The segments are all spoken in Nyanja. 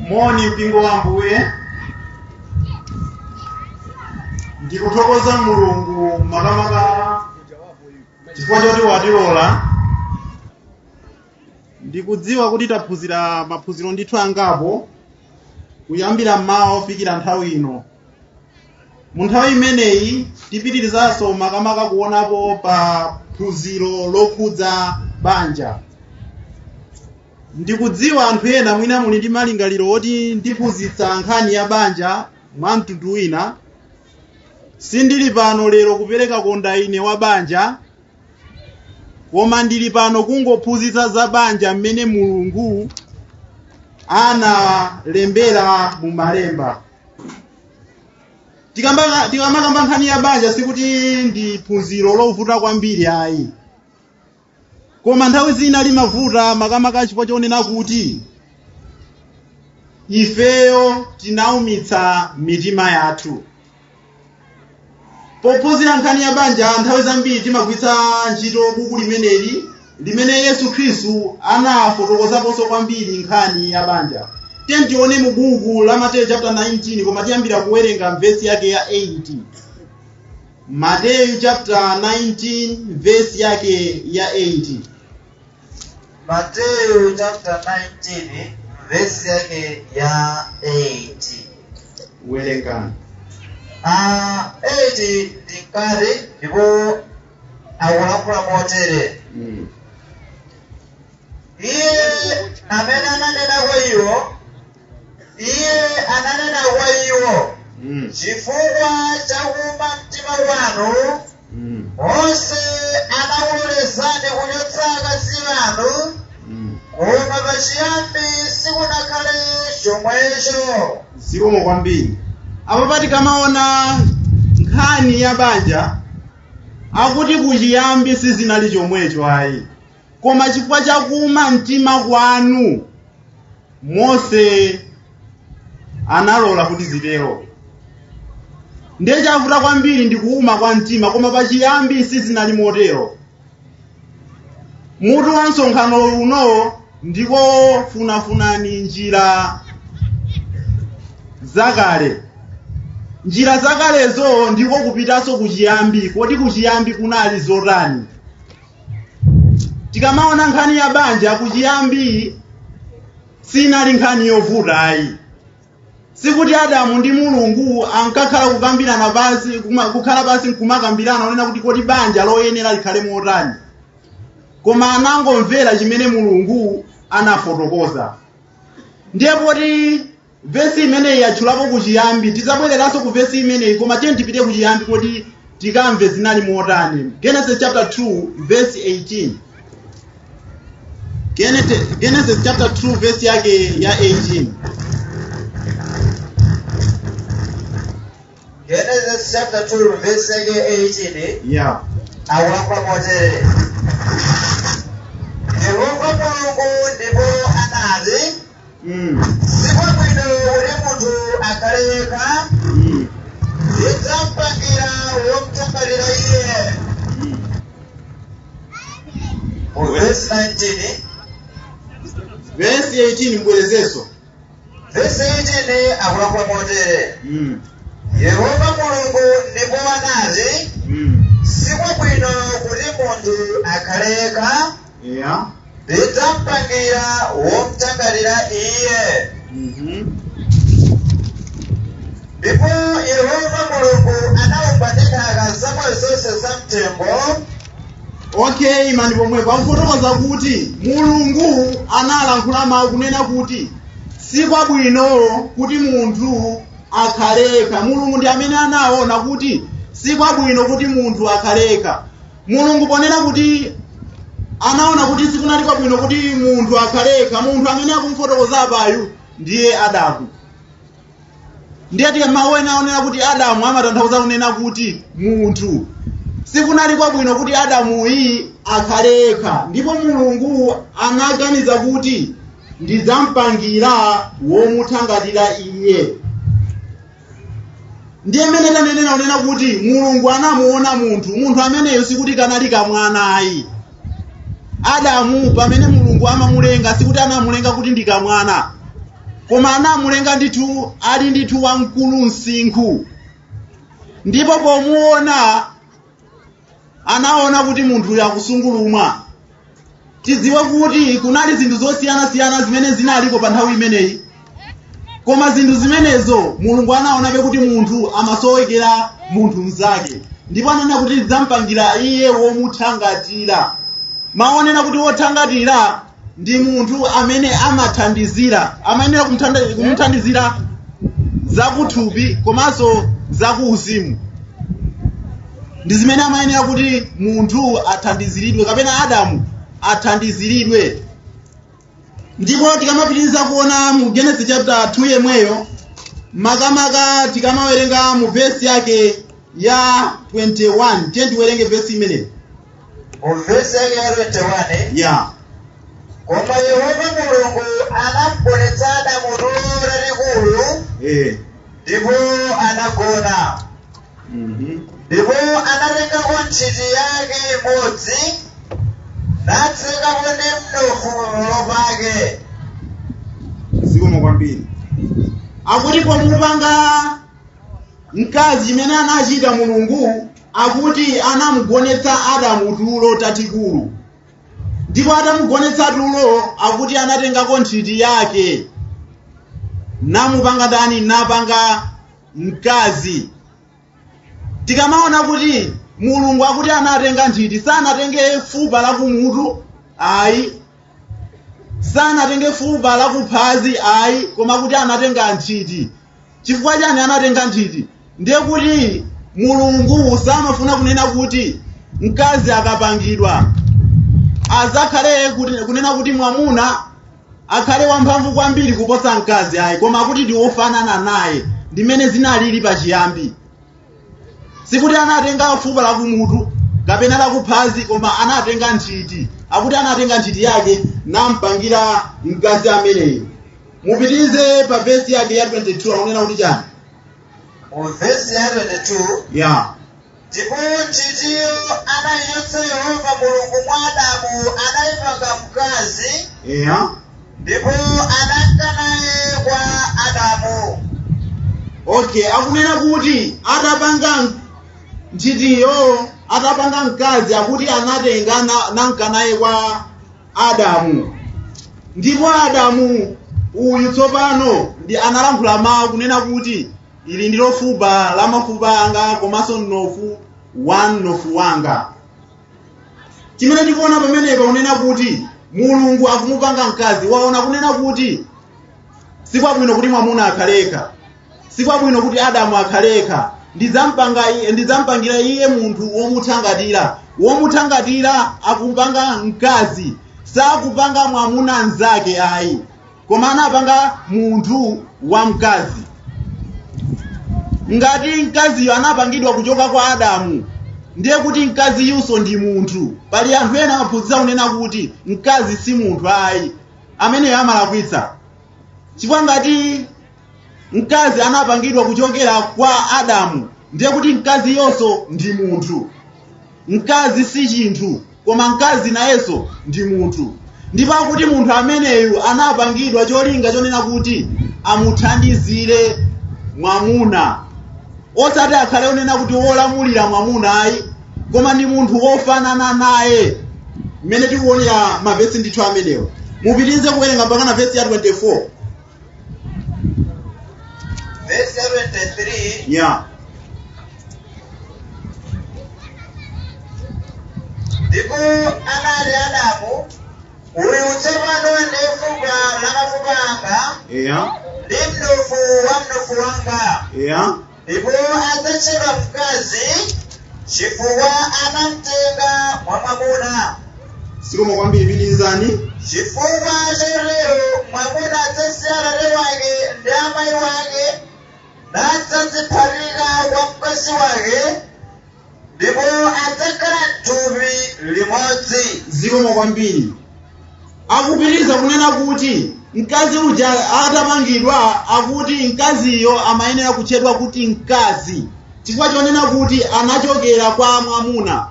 Moni mpingo wa Ambuye. Ndikuthokoza Mulungu makamaka chifukwa choti watilola. Ndikudziwa kuti taphunzira maphunziro ndithu angapo kuyambira mmawa kufikira nthawi ino. Mu nthawi imeneyi tipitirizanso makamaka kuonapo pa phunziro lokhudza banja. Ndikudziwa anthu ena mwina muli ndi malingaliro oti ndiphunzitsa nkhani ya banja mwa mtundu wina. Sindili pano lero kupereka konda ine wa banja, koma ndili pano kungophunzitsa za banja mmene Mulungu analembera mu malemba. Tikamakamba nkhani ya banja sikuti ndi phunziro lovuta kwambiri ayi, koma nthawi zina limavuta makamaka chifukwa chonena kuti ifeyo tinaumitsa mitima yathu. Pophunzira nkhani ya banja nthawi zambiri timagwiritsa ntchito buku limeneli limene Yesu Khristu anafotokozaponso kwambiri nkhani ya banja. Tiyeni tione mu buku la Mateyu chapter 19, koma tiyambira kuwerenga vesi yake ya 8. Mateyu chapter 19 vesi yake ya 8. Mateyu chapter 19 vesi yake ya 8. Werengani. 8 ndinkati ndipo akulankhula motere. Iye amene ananena kwa iwo, iye ananena kwa iwo, chifukwa cha kuuma mtima kwanu, Mose anakulolezani kuchotsa akazi anu, koma pachiyambi sikunakhale chomwecho. Zikomo kwambiri. Apo pati kamaona nkhani ya banja akuti kuchiyambi sizinali chomwecho ayi, koma chifukwa cha kuuma mtima kwanu Mose analola kuti zitero. Ndiye chavuta kwambiri ndi kuuma kwa mtima, koma pachiyambi sizinali motero. Mutu wa msonkhano uno ndiko funafunani njira zakale. Njira zakalezo ndiko kupitanso kuchiyambi. Kodi kuchiyambi kunali zotani? Tikamaona nkhani ya banja kuchiyambi sinali nkhani yovuta ayi. Sikuti Adamu ndi Mulungu ankakhala kukambirana pansi, kukhala pansi nkumakambirana onena kuti kodi banja loyenera likhale motani, koma anangomvera chimene Mulungu anafotokoza. Ndiye poti vesi imeneyi yatchulapo kuchiyambi, tidzabwereranso ku vesi imeneyi, koma tiye tipite kuchiyambi kodi tikamve zinali motani. Genesis chapter 2 verse 18. Genesis chapter 2 verse yake ya 18. Genesis chapter 2 verse yake 18. Akulankhula motere: Yehova Mulungu ndipo anati, sikwabwino kuti munthu akhale yekha, ndidzamupangira womthangatira iye. Mu verse 19. Verse 18 mbwerezenso. Verse 18 akulankhula motere: Yehova Mulungu ndipo anati, sikwabwino kuti munthu akhale yekha, ndidzamupangira womthangatira iye. Ndipo Yehova Mulungu anaumba ndi nthaka zamoyo zonse za mthengo. Okay, imani pomwepo. Akufotokoza kuti Mulungu analankhula mawu kunena kuti sikwabwino kuti munthu akhale yekha. Mulungu ndi amene anaona kuti sikwabwino kuti munthu akhale yekha. Mulungu ponena kuti anaona kuti sikunali kwabwino kuti munthu akhale yekha, munthu amene akumfotokoza apayu ndiye Adamu. Ndiye tiye mawu ena aonera kuti Adamu amatanthauza kunena kuti munthu. Sikunali kwabwino kuti Adamuyi akhale yekha, ndipo Mulungu anaganiza kuti ndidzamupangira womuthangatira iye. Ndiye mmene tanenera kunena kuti Mulungu anamuona munthu, munthu ameneyo sikuti kanali kamwana ayi. Adamu pamene Mulungu amamulenga sikuti anamulenga kuti ndi kamwana, Koma anamulenga ndithu ali ndithu wamkulu msinkhu. Ndipo pomuona anaona kuti munthuyo akusungulumwa. Tidziwe kuti kunali zinthu zosiyanasiyana zimene zinaliko pa nthawi imeneyi, koma zinthu zimenezo Mulungu anaonabe kuti munthu amasowekera munthu mnzake, ndipo ananena kuti ndidzamupangira iye womuthangatira. Maonena kuti wothangatira ndi munthu amene amathandizira, amayenera kumuthandizira zakuthupi komanso zakuuzimu. Ndi zimene amayenera kuti munthu athandiziridwe, kapena Adamu athandiziridwe. Ndipo tikamapitiriza kuona mu Genesis chapter 2 yemweyo, makamaka tikamawerenga mu vesi yake ya 21, tiye tiwerenge vesi imeneyi. Mu vesi yake ya 21. Ya. Koma Yehova Mulungu anamugonetsa Adamu tulo lalikulu, ndipo anagona. Ndipo anatengako nthiti yake imodzi, natsekapo ndi mnofu pamalo pake. Zikomo kwambiri. Akuti pomupanga mkazi, chimene anachita Mulungu, akuti anamugonetsa Adamu tulo tatikulu. Ndipo atamugonetsa tulo, akuti anatengako nthiti yake, namupanga ndani? Napanga mkazi. Tikamaona kuti Mulungu akuti anatenga nthiti, sanatenge fupa la kumutu ayi, sanatenge fupa la kuphazi ayi, koma kuti anatenga nthiti. Chifukwa chani anatenga nthiti? Ndiye kuti Mulungu samafuna kunena kuti mkazi akapangidwa azakhale kunena kuti mwamuna akhale wamphamvu kwambiri kuposa mkazi ayi, koma kuti ndi wofanana naye, ndimene zinalili pachiyambi. Sikuti anatenga fupa la kumutu kapena la kuphazi, koma anatenga nthiti. Akuti anatenga nthiti yake nampangira mkazi ameneyi. Mupitirize pa vesi yake ya 22, akunena kuti chani? Mu vesi ya 22. Ya. Ndipo nthitiyo anayichotsa Yehova Mulungu mwa Adamu anayipanga mkazi, ndipo ananka naye kwa Adamu. Okay, akunena kuti atapanga nthitiyo, atapanga mkazi, akuti anatenga nanka naye kwa Adamu. Ndipo Adamu uyu tsopano ndi analankhula mawu kunena kuti ili ndilo fupa la mafupa anga komanso mnofu wa mnofu wanga. Chimene ndikuona pamenepa kunena kuti Mulungu akumupanga mkazi, waona kunena kuti sikwabwino kuti mwamuna akhalekha, sikwabwino kuti Adamu akhalekha, ndidzamupangira iye munthu womuthangatira. Womuthangatira akupanga mkazi, sakupanga mwamuna mnzake ayi, koma anapanga munthu wa mkazi. Ngati mkaziyo anapangidwa kuchoka kwa Adamu, ndiye kuti mkaziyunso ndi munthu. Pali anthu ena amaphunzitsa kunena kuti mkazi si munthu ayi, ameneyo amalakwitsa. Chifukwa ngati mkazi anapangidwa kuchokera kwa Adamu, ndiye kuti mkaziyonso ndi munthu. Mkazi si chinthu, koma mkazi nayenso ndi munthu. Ndipo akuti munthu ameneyu anapangidwa cholinga chonena kuti amuthandizire mwamuna, osati akhale onena kuti wolamulira mwamuna ayi, koma ndi munthu wofanana naye, mmene tikuonera mavesi ndithu amenewo. Mupitirize kuwerenga mpaka na vesi ya 24. Vesi ya 23. Ya. Ndipo anati Adamu, uyu tsopano ndi fupa la mafupa anga, ndi mnofu wa mnofu wanga, ndipo adzatchedwa mkazi, chifukwa anamtenga mwa mwamuna. Zikomo kwambiri, pitirizani. Chifukwa chotero mwamuna adzasiya atate wake ndi amayi wake, nadzadziphatika kwa mkazi wake, ndipo adzakhala thupi limodzi. Zikomo kwambiri. Akupitiriza kunena kuti mkazi uja atapangidwa, akuti mkaziyo amayenera kutchedwa kuti mkazi, chifukwa chonena kuti anachokera kwa mwamuna.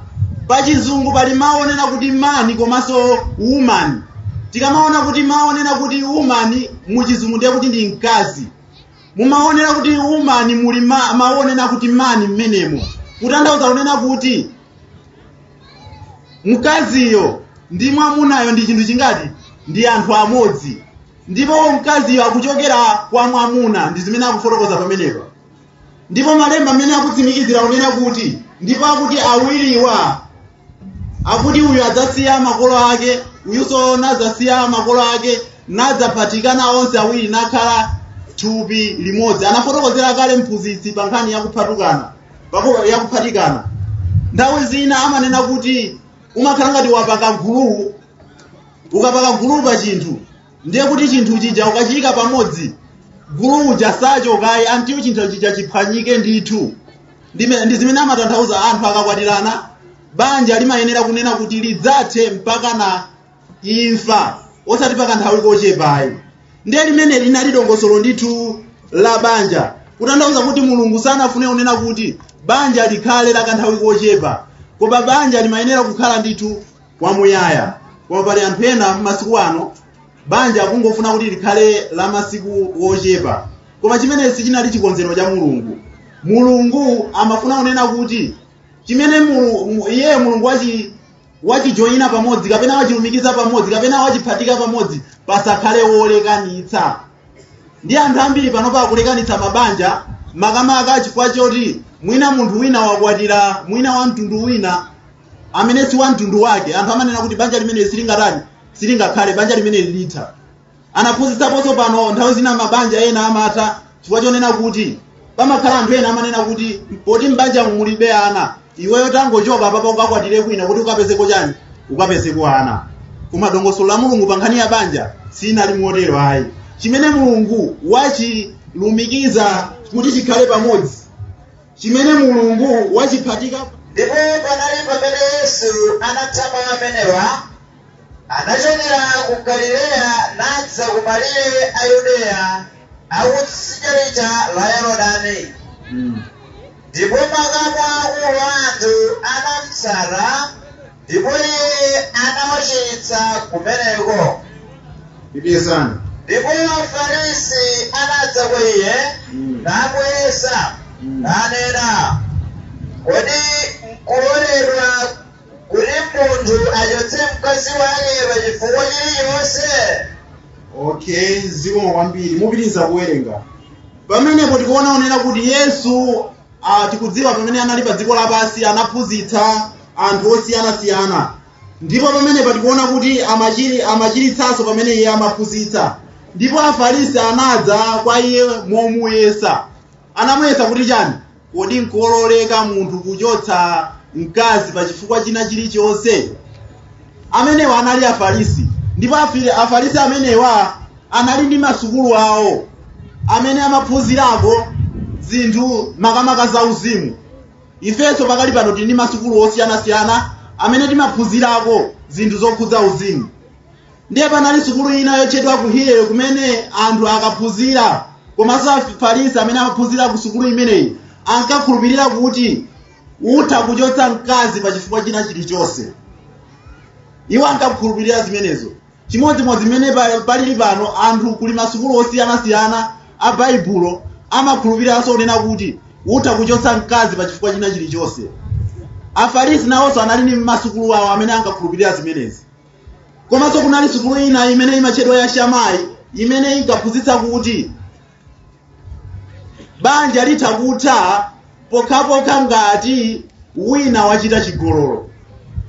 Pachizungu pali mawu onena kuti man komanso woman. Tikamaona kuti maonena kuti woman muchizungu ndiye kuti ndi mkazi, mumaonera kuti woman muli maonena kuti man mmenemo, kutanthauza kunena kuti mkaziyo ndi mwamunayo ndi chinthu chingati, ndi anthu amodzi, ndipo mkaziyo akuchokera kwa mwamuna. Ndi zimene akufotokoza pamenepa. Ndipo malemba amene akutsimikizira kunena kuti, ndipo akuti awiriwa, akuti uyu adzasiya makolo ake, uyunso nadzasiya makolo ake, nadzaphatikana onse awiri, nakhala thupi limodzi. Anafotokozera kale mphunzitsi pa nkhani yakuphatukana, yakuphatikana. Nthawi zina amanena kuti umakhala ngati wapaka guluwu. Ukapaka guluwu pa chinthu, ndiye kuti chinthu chija ukachiyika pamodzi, guluwu sachokayi until chinthu chija chiphwanyike ndithu. Ndi zimene amatanthauza. Anthu akakwatirana, banja limayenera kunena kuti lidzathe mpaka na imfa, osati paka nthawi kochepayi. Ndiye limene linali dongosolo ndithu la banja, kutanthauza kuti Mulungu sanafune kunena kuti banja likhale la kanthawi kochepa, koma banja limayenera kukhala ndithu kwamuyaya. Koma pali anthu ena masiku ano, banja akungofuna kuti likhale la masiku ochepa, koma chimene sichinali chikonzero cha Mulungu. Mulungu amafuna kunena kuti chimene iye Mulungu wachijoyina pamodzi, kapena wachilumikiza pamodzi, kapena wachiphatika pamodzi, pasakhale wolekanitsa. Ndi anthu ambiri panopa akulekanitsa mabanja, makamaka chifukwa choti mwina munthu wina wakwatira mwina wa mtundu wina amene si wa mtundu wake. Anthu amanena kuti banja limene silingatani, silingakhale, banja limene lilitha. Anaphunzitsaponso pano, nthawi zina mabanja ena amatha chifukwa chonena kuti pamakhala anthu ena amanena kuti poti m'banja mulibe ana, iweyo tangochoka papa ukakwatire kwina kuti ukapezeko chani, ukapezeko ana. Koma dongosolo la Mulungu pa nkhani ya banja sinali motero ayi. Chimene Mulungu wachilumikiza kuti chikhale pamodzi, chimene Mulungu wachiphatika. Ndipo panali pamene Yesu anatha mawu amenewa, anachokera ku Galileya nadza ku malire a Yudeya akutsidya lija la Yorodani. Ndipo makamu akulu a anthu anamutsata, ndipo iye anawachiritsa kumeneko. Pitirizani. Ndipo Afarisi anadza kwa iye namuyesa, nanena, "Kodi nkuloledwa kuti munthu achotse mkazi wake pa chifukwa chilichonse?" Okay, zikomo kwambiri. Mupitiriza kuwerenga pamenepo. Tikuona onena kuti Yesu, tikudziwa pamene anali pa dziko lapansi anaphunzitsa anthu osiyanasiyana, ndipo pamenepa tikuona kuti amachiritsanso pamene iye amaphunzitsa. Ndipo Afarisi anadza kwa iye momuyesa. Anamuyesa kuti chani? Kodi nkololeka munthu kuchotsa mkazi pa chifukwa china chilichonse? Amenewa anali Afarisi, ndipo Afarisi amenewa anali ndi masukulu awo amene amaphunzirako zinthu, makamaka za uzimu. Ifenso pakali pano tili ndi masukulu osiyanasiyana amene timaphunzirako zinthu zokhudza uzimu. Ndiye panali sukulu ina yotchedwa ku Hillel kumene anthu akaphunzira, komanso Afarisi amene amaphunzira ku sukulu imeneyi ankakhulupirira kuti utha kuchotsa mkazi pa chifukwa china chilichonse. Iwo ankakhulupirira zimenezo. Chimodzimodzi mmene palili pano, anthu kuli masukulu osiyanasiyana a Baibulo amakhulupiriranso kunena kuti utha kuchotsa mkazi pa chifukwa china chilichonse. Afarisi nawonso anali ndi masukulu awo amene ankakhulupirira zimenezi. Komanso kunali sukulu ina imene imatchedwa ya Shamai, imene inkaphunzitsa kuti banja litha kutha pokhapokha ngati wina wachita chigololo.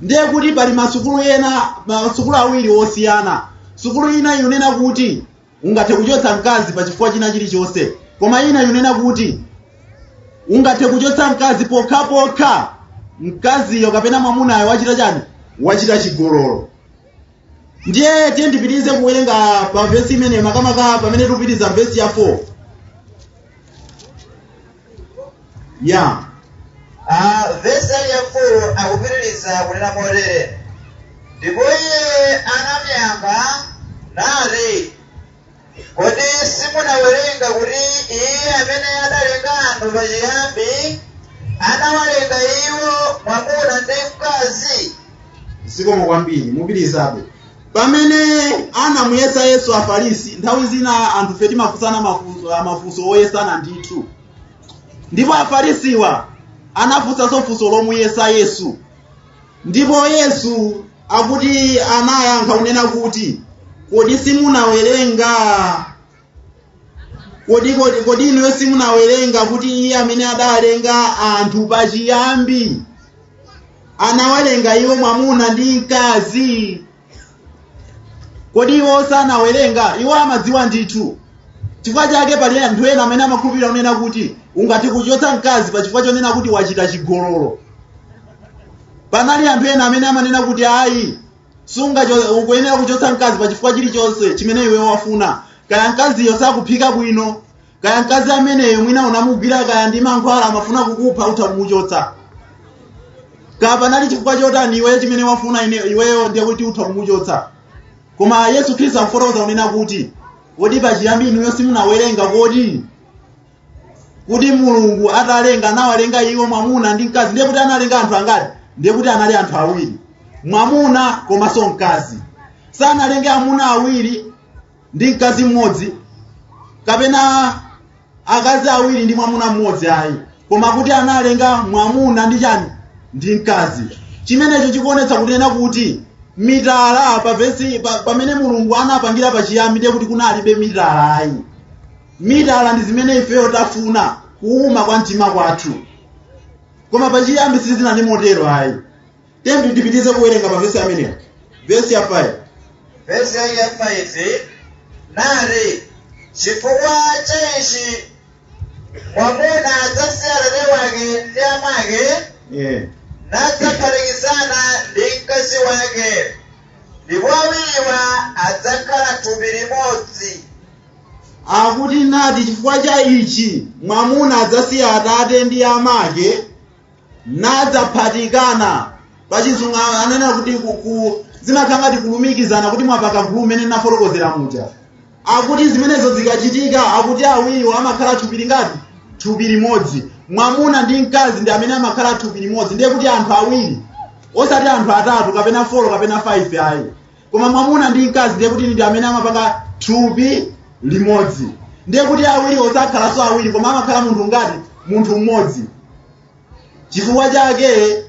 Ndiye kuti pali masukulu ena, masukulu awiri osiyana. Sukulu ina yunena kuti ungathe kuchotsa mkazi pa chifukwa china chilichonse, koma ina yunena kuti ungathe kuchotsa mkazi pokhapokha mkaziyo kapena mwamunayo wachita chani? Wachita chigololo. Ndiye tiye ndipitirize kuwerenga pa vesi imene, makamaka pamene tikupitiriza vesi ya 4 ya. Vesi ya 4 akupitiriza kunena motere: Ndipo iye anamuyankha nati, "Kodi simunawerenga kuti iye amene adalenga anthu pachiyambi anawalenga iwo mwamuna ndi mkazi?" Zikomo kwambiri. Mupitirizabe. Pamene anamuyesa Yesu Afarisi, nthawi zina anthu fe timafunsana mafunso oyesana ndithu. Ndipo Afarisiwa anafunsanso funso lomuyesa Yesu. Ndipo Yesu akuti anayankha kunena kuti, kodi simunawerenga, kodi inuyo simunawerenga kuti iye amene adalenga anthu pachiyambi anawerenga iwo mwamuna ndi mkazi? Kodi iwo sanawerenga? Iwo amadziwa ndithu. Chifukwa chake pali anthu ena amene amakhulupirira kunena kuti ungati kuchotsa mkazi pa chifukwa chonena kuti wachita chigololo. Panali anthu ena amene amanena kuti ayi, ukuyenera kuchotsa mkazi pa chifukwa chilichonse chimene iwe wafuna. Kaya mkaziyo sakuphika bwino, kaya mkazi ameneyo mwina unamugwira kaya ndi mankhwala amafuna kukupha, utha kumuchotsa. Kaya panali chifukwa chotani iweyo chimene wafuna iweyo ndiye kuti utha kumuchotsa. Koma Yesu Khristu akufotokoza kunena kuti, kodi pachiyambi inuyo simunawerenga kodi kuti Mulungu atalenga anawalenga iwo mwamuna ndi mkazi? Ndiye kuti analenga anthu angati? Ndiye kuti anali anthu awiri, mwamuna komanso mkazi. Sanalenge amuna awiri ndi mkazi mmodzi, kapena akazi awiri ndi mwamuna mmodzi ayi, koma kuti analenga mwamuna ndi chani? Ndi mkazi. Chimenecho chikuonetsa kunena kuti mitala pa vesi pamene Mulungu anapangira pachiyambi ndiye kuti kunalibe mitala ayi. Mitala ndi zimene ifeyo tafuna kuuma kwa mtima kwathu, koma pachiyambi sizinali motero ayi. Tembi tipitize kuwerenga pa vesi ameneyo, vesi ya 5. Vesi ya 5 nati, chifukwa cha ichi mwamuna adzasiya atate wake ndi amake, nadzaphatikizana ndi mkazi wake, ndipo awiriwa adzakhala thupi limodzi. Akuti nati, chifukwa cha ichi mwamuna adzasiya atate ndi amake nadzaphatikana. Pachizungu anena kuti zimakhala ngati kulumikizana, kuti mwapaka gulu umene nafotokozera muja. Akuti zimenezo zikachitika, akuti awiriwo amakhala thupi lingati? Thupi limodzi. Mwamuna ndi mkazi ndi amene amakhala thupi limodzi. Ndiye kuti anthu awiri, osati anthu atatu kapena 4 kapena 5 ayi, koma mwamuna ndi mkazi ndiye kuti ndi amene amapanga thupi limodzi. Ndiye kuti awiri osakhalanso awiri, koma amakhala munthu ngati munthu mmodzi. Chifukwa chake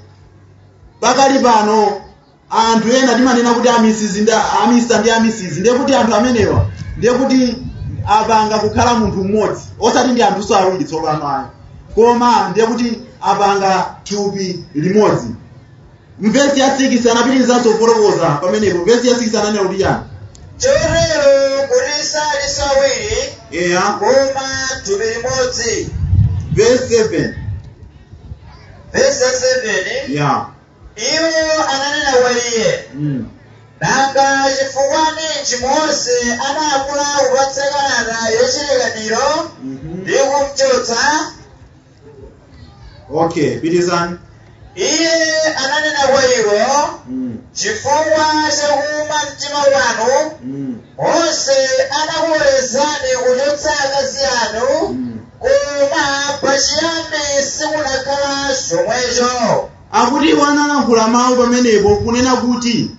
pakali pano anthu ena timanena kuti amisizi ndi amisa ndi amisizi. Ndiye kuti anthu amenewa ndiye kuti apanga kukhala munthu mmodzi, osati ndi anthuso awiri tsopano ayi, koma ndiye kuti apanga thupi limodzi. Mvesi ya 6 anapitirizanso kufotokoza pamenepo. Vesi ya 6 ananena kuti chani? Chotero kuti salinso awiri, koma thupi limodzi. Vesi 7. Vesi ya 7. Iwo ananena kwa iye, nanga chifukwa ninji Mose analamula kupatsa kalata yachilekaniro ndi kumchotsa? Okay, pitirizani. Iye ananena kwa iwo, chifukwa chakuuma mtima kwanu Mose anakulolezani kuchotsa akazi anu, koma pachiyambi sikunakhala chomwecho. Akuti iwo analankhula mawu pamenepo kunena kuti,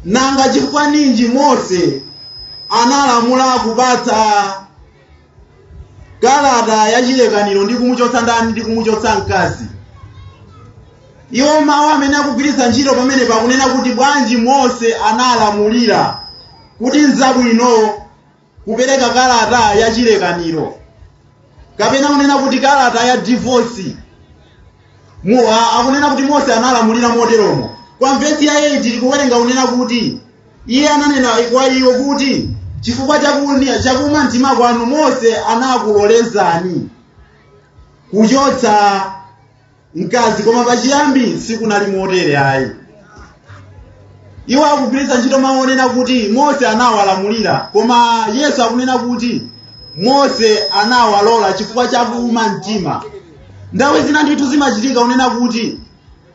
nanga chifukwa ninji Mose analamula kupatsa kalata ya chilekaniro ndi kumuchotsa ndani? Ndi kumuchotsa mkazi. Iwo mawu amene akugwiritsa ntchito pamenepo akunena kuti bwanji Mose analamulira kuti nzabwino kupereka kalata ya chilekaniro, kapena kunena kuti kalata ya divorce. Akunena kuti Mose analamulira moteromo. Kwa mvesi ya 8 tikuwerenga kunena kuti iye ananena kwa iwo kuti chifukwa chakuuma mtima kwanu Mose anakulolezani kuchotsa mkazi, koma pachiyambi sikunali motere ayi. Iwo akugwiritsa ntchito mawu onena kuti Mose anawalamulira, koma Yesu akunena kuti Mose anawalola chifukwa chakuuma mtima. Nthawi zina ndithu zimachitika kunena kuti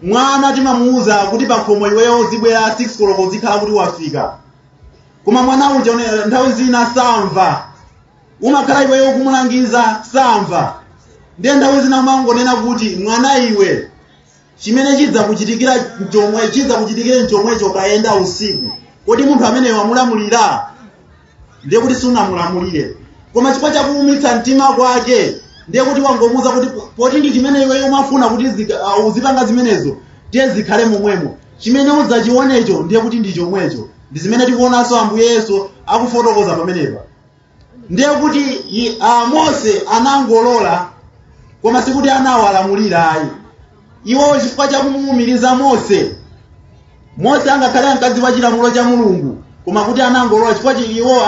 mwana timamuwuza kuti pakhomo iweyo uzibwera 6 koloko uzikhala kuti wafika, koma mwana uja nthawi zina samva, umakhala iweyo kumulangiza samva. Ndiye nthawi zina umangonena kuti mwana iwe, chimene chidza kuchitikira chomwe chidza kuchitikire chomwecho kayenda usiku. Kodi munthu ameneyo wamulamulira? Ndiye kuti sunamulamulire, koma chifukwa chakuumitsa mtima kwake ndiye kuti wangomuuza kuti poti ndi chimene iweyo umafuna kuti uzipanga zimenezo, tiye zikhale momwemo. Chimene udzachionecho ndiye kuti ndi chomwecho. Ndi zimene tikuonanso Ambuye Yesu akufotokoza pamenepa. Ndiye kuti Mose anangolola, koma sikuti anawalamulira ayi iwo, chifukwa chakumuwumiriza Mose. Mose angakhale ankadziwa chilamulo cha Mulungu, koma kuti anangolola chifukwa iwo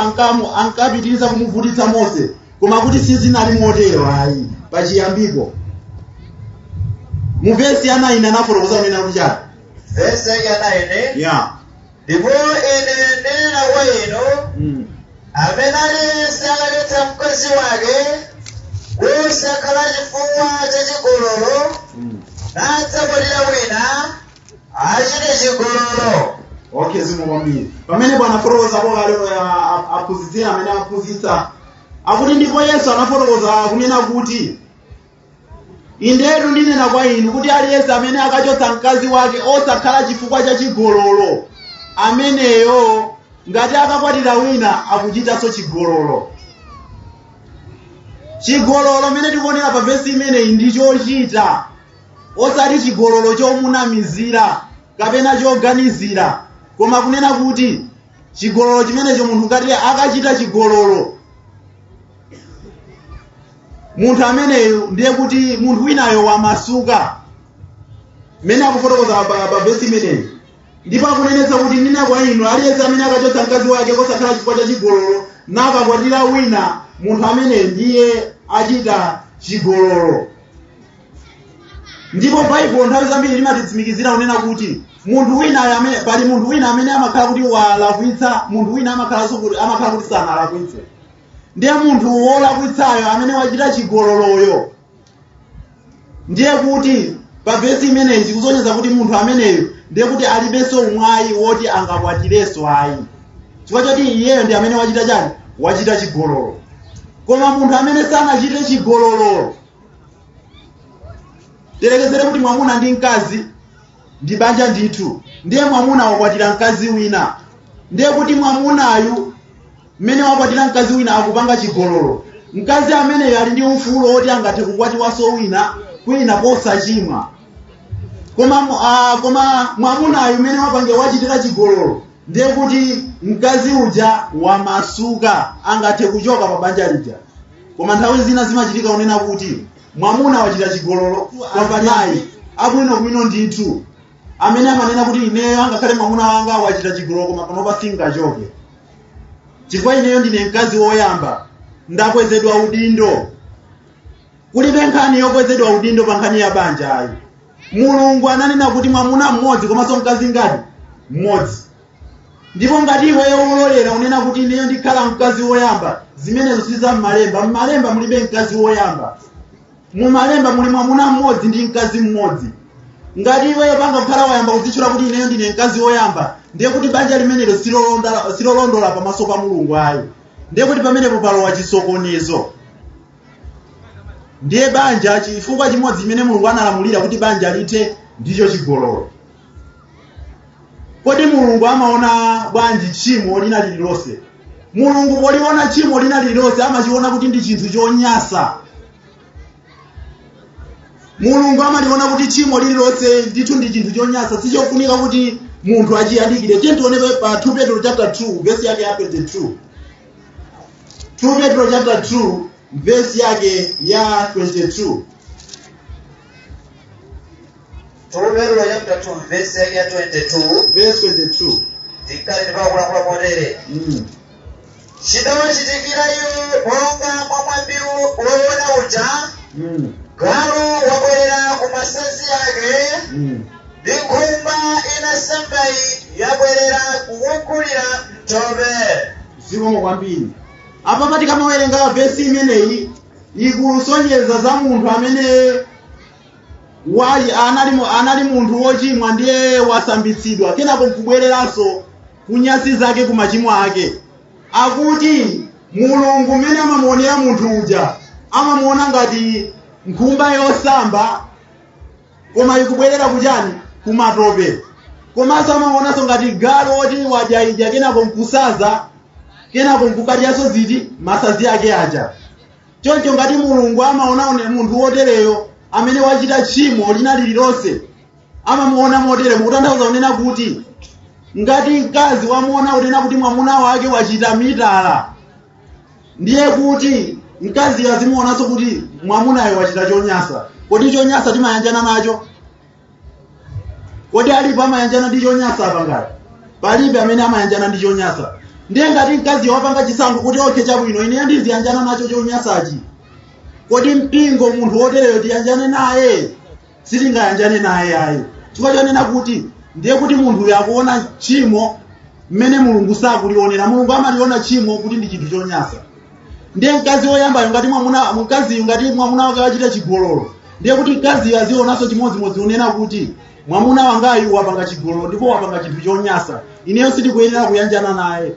ankapitiriza kumuvutitsa Mose, koma kuti sizinali motero ayi pachiyambiko. Mu vesi ya 9 anafotokoza kunena kuti chani? Vesi ya 9. Ndipo ine ndinena kwa inu, amene aliyense akachotsa mkazi wake kosakhala chifukwa cha chigololo, nadzakwatira wina, achite chigololo. Okay, zikomo kwambiri. Pamene anafotokozapo kale aphunzitsira amene aphunzitsa akuti, ndipo Yesu anafotokoza kunena kuti, "Indetu ndinena kwa inu kuti aliyense amene akachotsa mkazi wake osakhala chifukwa cha chigololo, ameneyo ngati akakwatira wina akuchitanso chigololo." Chigololo mene tikuonera pa vesi imeneyi ndi chochita, osati chigololo chomunamizira kapena choganizira, koma kunena kuti chigololo chimenecho, munthu ngati akachita chigololo, munthu ameneyu ndiye kuti munthu winayo wamasuka, mmene akufotokoza pa vesi imeneyi. Ndipo akunenetsa kuti, "Ndinena kwa inu, aliyense amene akachotsa mkazi wake kosakhala chifukwa cha chigololo nakakwatira wina, munthu ameneyu ndiye achita chigololo." Ndipo Baibulo nthawi zambiri limatitsimikizira kunena kuti munthu wina amene, pali munthu wina amene amakhala kuti walakwitsa, munthu wina amakhalanso kuti amakhala kuti sanalakwitse. Ndiye munthu wolakwitsayo amene wachita chigololoyo, ndiye kuti pa vesi imeneyi zikusonyeza kuti munthu ameneyo ndiye kuti alibenso mwayi woti angakwatirenso ayi, chifukwa choti iyeyo ndi amene wachita chani? Wachita chigololo. Koma munthu amene sanachite chigololo, tiyerekezere kuti mwamuna ndi mkazi ndi banja ndithu, ndiye mwamuna wakwatira mkazi wina, ndiye kuti mwamunayu mmene wakwatira mkazi wina akupanga chigololo. Mkazi ameneyo ali ndi ufulu woti angathe kukwatiwanso wina kwina posachimwa. Koma mwamunayu mmene wapange wachitira chigololo, ndiye kuti mkazi uja wamasuka, angathe kuchoka pa banja lija. Koma nthawi zina zimachitika kunena kuti mwamuna wachita chigololo kwa mayi abwinobwino ndithu, amene amanena kuti, "Ineyo angakhale mwamuna wanga wachita chigololo, koma panopa singachoke chifukwa ineyo ndine mkazi woyamba, ndakwezedwa udindo." Kulibe nkhani yokwezedwa udindo pa nkhani ya banja ayi. Mulungu ananena kuti mwamuna mmodzi komanso mkazi ngati mmodzi. Ndipo ngati iweyo ulolera unena kuti, "Ineyo ndikhala mkazi woyamba," zimenezo si za m'malemba. M'malemba mulibe mkazi woyamba. Mumalemba muli mwamuna mmodzi ndi mkazi mmodzi. Ngati iweyo pangakhala wayamba kudzitchula kuti, "Ineyo ndine mkazi woyamba," ndiye kuti banja limenelo silolondola pamaso pa Mulungu ayi. Ndiye kuti pamenepo palowa chisokonezo. Ndiye banja, chifukwa chimodzi chimene Mulungu analamulira kuti banja lithe ndicho chigololo. Kodi Mulungu amaona bwanji tchimo lina lililonse? Mulungu poliona tchimo lina lililonse amachiona kuti ndi chinthu chonyasa. Mulungu amaliona kuti tchimo lililonse ndithu ndi chinthu chonyasa, sichofunika kuti munthu achiyandikire. Tiye tione pa 2 Petro chapter 2 verse yake ya 22. 2 Petro chapter 2 verse yake ya 22. 2 Petro chapter 2 verse yake ya 22. Verse 22. Tinkali ndipakulankhula motere: Chidawachitikira iwo monga mwa mwambi woona uja, galu wabwerera ku masanzi ake, ndi nkhumba inasambayi yabwerera kukunkhulira mtope. Zikomo kwambiri. Apa tikamawerenga vesi imeneyi, ikusonyeza za munthu amene anali munthu wochimwa, ndiye wasambitsidwa, kenako nkubwereranso kunyasi zake, ku machimo ake. Akuti Mulungu mmene amamuonera munthu uja, amamuona ngati nkhumba yosamba koma ikubwerera kuchani? Kumatope. Komanso amaonanso ngati galu oti wadya ija kenako nkusaza, kenako nkukadyanso ziti masazi ake aja. Choncho ngati Mulungu amaona munthu wotereyo amene wachita tchimo lina lililonse, amamuona motere, mukutanthauza kunena kuti ngati mkazi wamuona kunena kuti mwamuna wake wachita mitala, ndiye kuti mkaziyo azimuonanso kuti mwamunayo wachita chonyasa. Kodi chonyasa timayanjana nacho? Kodi alipo amayanjana ndi chonyasa apa? Ngati palibe amene amayanjana ndi chonyasa, ndiye ngati mkaziyo wapanga chisankho kuti, "Okay, chabwino, ine ndiziyanjana nacho chonyasachi," kodi mpingo munthu wotereyo tiyanjane naye? Sitingayanjane naye ayi, chifukwa chonena kuti ndiye kuti munthuyo akuona tchimo mmene Mulungu sakulionera. Mulungu amaliona tchimo kuti ndi chinthu chonyasa. Ndiye mkazi woyambayo, ngati mwamuna, mkaziyo ngati mwamuna wake wachita chigololo, ndiye kuti mkaziyo azionanso chimodzimodzi unena kuti mwamuna wangayu wapanga chigololo ndipo wapanga chinthu chonyasa, ineyo sitikuyenera kuyanjana naye.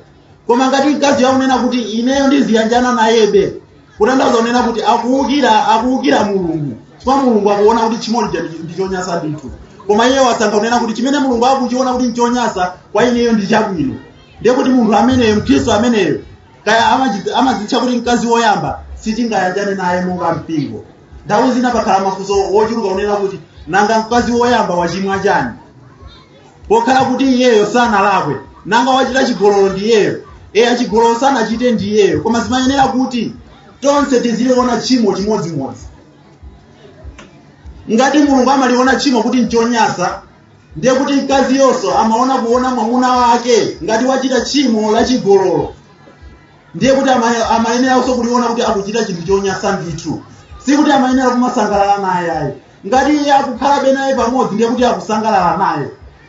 Koma ngati mkaziyo akunena kuti ineyo ndiziyanjana nayebe, kutanthauza kunena kuti akuwukira Mulungu, chifukwa Mulungu akuona kuti tchimo lija ndi chonyasa ndithu, koma iye wasankha kunena kuti chimene Mulungu akuchiona kuti nchonyasa, kwa ineyo ndi chabwino. Ndiye kuti munthu ameneyo, mkhristu ameneyo, kaya amadzitcha kuti mkazi woyamba, sitingayanjane naye monga mpingo. Nthawi zina pakhala mafunso wochuluka kunena kuti nanga mkazi woyamba wachimwa chani pokhala kuti iyeyo sanalakwe? Nanga wachita chigololo ndi iyeyo? Eya, chigololo sanachite ndi iyeyo, koma zimayenera kuti tonse tiziliona tchimo chimodzimodzi. Ngati Mulungu amaliona tchimo kuti nchonyasa, ndiye kuti mkazi yonso amaona kuona mwamuna wake ngati wachita tchimo la chigololo, ndiye kuti amayeneranso kuliona kuti akuchita chinthu chonyasa ndithu. Sikuti amayenera kumasangalala naye ayi. Ngati iye akukhalabe naye pamodzi, ndiye kuti akusangalala naye,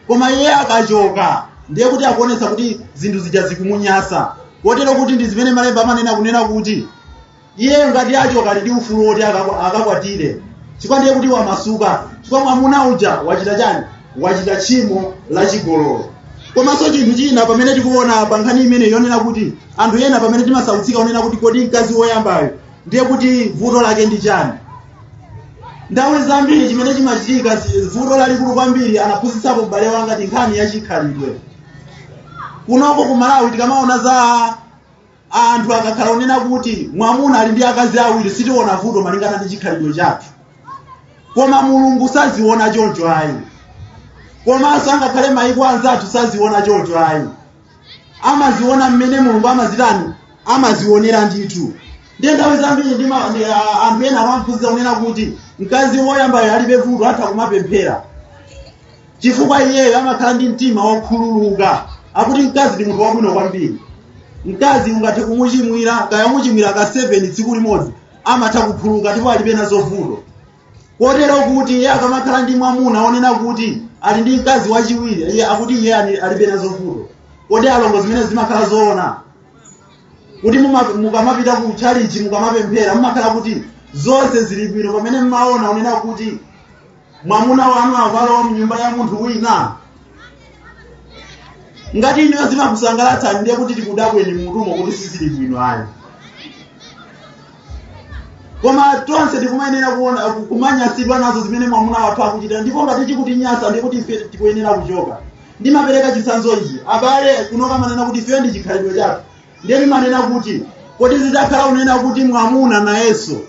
koma iye akachoka, ndiye kuti akuonetsa kuti zinthu zija zikumunyasa, kotero kuti ndi zimene malemba amanena kunena kuti iye ngati achoka ali ndi ufulu woti akakwatire, chifukwa ndiye kuti wamasuka, chifukwa mwamuna uja wachita chani? Wachita tchimo la chigololo. Komanso chinthu china pamene tikuona pa nkhani imene yonena kuti anthu ena pamene timasautsika onena kuti kodi mkazi woyambayo ndiye kuti vuto lake ndi chani, nthawi zambiri chimene chimachitika, vuto lalikulu kwambiri, anaphunzitsapo m'bale wanga, ndi nkhani ya chikhalidwe. Kunoko ku Malawi tikamaona za anthu akakhala onena kuti mwamuna ali ndi akazi awiri, sitiona vuto malingana ndi chikhalidwe chathu, koma Mulungu saziona choncho ayi. Komanso angakhale mayiko anzathu saziona choncho ayi, amaziona mmene Mulungu amazitani, amazionera ndithu. Ndiye nthawi zambiri anthu ena amamphunzitsa kunena kuti mkazi woyambayo alibe vuto, atha kumapemphera chifukwa iyeyo amakhala ndi mtima wokhululuka. Akuti mkazi ndi munthu wabwino kwambiri, mkazi ungathe kumuchimwira, kaya umuchimwira ka 7 tsiku limodzi, amatha kukhululuka ndipo alibe nazo vuto. Kotero kuti iye akamakhala ndi mwamuna onena kuti ali ndi mkazi wachiwiri, iye akuti iye alibe nazo vuto. Kodi alongo, zimene zimakhala zoona kuti mukamapita ku tchalichi, mukamapemphera, mumakhala kuti zonse zili bwino pamene mmaona unena kuti mwamuna wanu akalowa mnyumba ya munthu wina? Ngati inuyo zimakusangalatsani, ndiye kuti tikudabweni mutumo kuti sizili bwino ayi. Koma tonse tikumayenera kuona kumanyasidwa nazo zimene mwamuna wathu akuchita, ndipo ngati chikutinyasa, ndiye kuti ife tikuyenera kuchoka. Ndimapereka chitsanzo ichi, abale kunoka manena kuti ife ndi chikhalidwe chathu. Ndiye ndimanena kuti kodi zitakhala unena kuti mwamuna nayenso,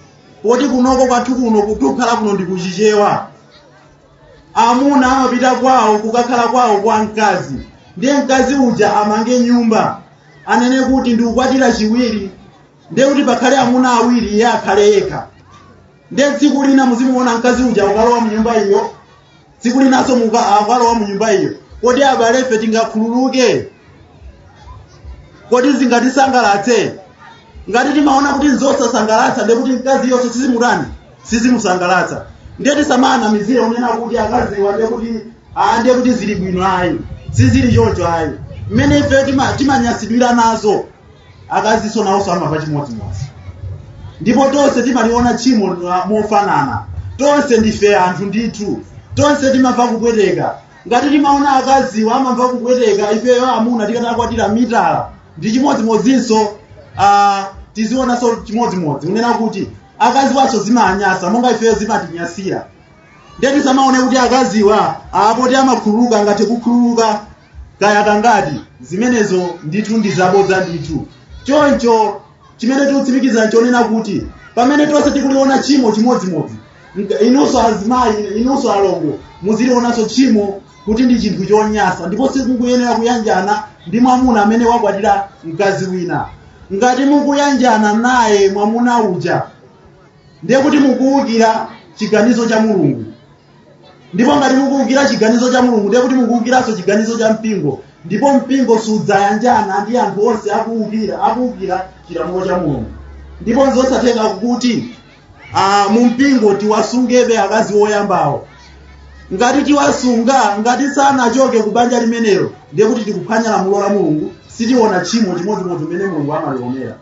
poti kunoko kwathu kuno kutukhala kuno ndi kuchichewa, amuna amapita kwawo kukakhala kwawo kwa mkazi, ndiye mkazi uja amange nyumba, anene kuti ndikukwatira chiwiri, ndiye kuti pakhale amuna awiri, iye akhale yekha, ndiye tsiku lina muzimuona mkazi uja ukalowa mnyumba iyo, tsiku linanso akalowa mnyumba iyo, kodi abalefe tingakhululuke? Kodi zingatisangalatse? Ngati timaona kuti nzosasangalatsa, ndiye kuti mkazi yonso sizimutani, sizimusangalatsa. Ndiye tisamanamizire unena kuti akaziwa ndiye kuti ndiye kuti zili bwino ayi. Sizili choncho ayi. Mmene ife timanyasidwira nazo, akazinso nawonso amamva chimodzimodzi, ndipo tonse timaliona tchimo mofanana. Tonse ndife anthu ndithu, tonse timamva kupweteka. Ngati timaona akaziwa amamva kupweteka, ifeyo amuna tikatakwatira mitala ndi chimodzimodzinso, tizionanso chimodzimodzi unena kuti akazi waso zimanyasa monga ifeyo zimatinyasira. Ndiye tisamaone kuti akaziwa apoti amakhululuka, angathe kukhululuka kaya kangati. Zimenezo ndithu ndi zabodza ndithu. Choncho chimene tikutsimikiza nchonena kuti pamene tonse tikuliona tchimo chimodzimodzi, inunso azimayi, inunso alongo, muzilionanso tchimo kuti ndi chinthu chonyasa, ndipo simukuyenera kuyanjana ndi mwamuna amene wakwatira mkazi wina. Ngati mukuyanjana naye mwamuna uja, ndiye kuti mukuwukira chiganizo cha Mulungu. Ndipo ngati mukuwukira chiganizo cha Mulungu, ndiye kuti mukuwukiranso chiganizo cha mpingo, ndipo mpingo sudzayanjana ndi anthu onse akuwukira chilamulo cha Mulungu. Ndipo nzosatheka kuti mu mpingo tiwasungebe akazi woyambawo. Ngati tiwasunga, ngati sanachoke ku banja limenelo, ndiye kuti tikuphwanya lamulo la Mulungu. Sitiona tchimo chimodzimodzi mmene Mulungu amalionera.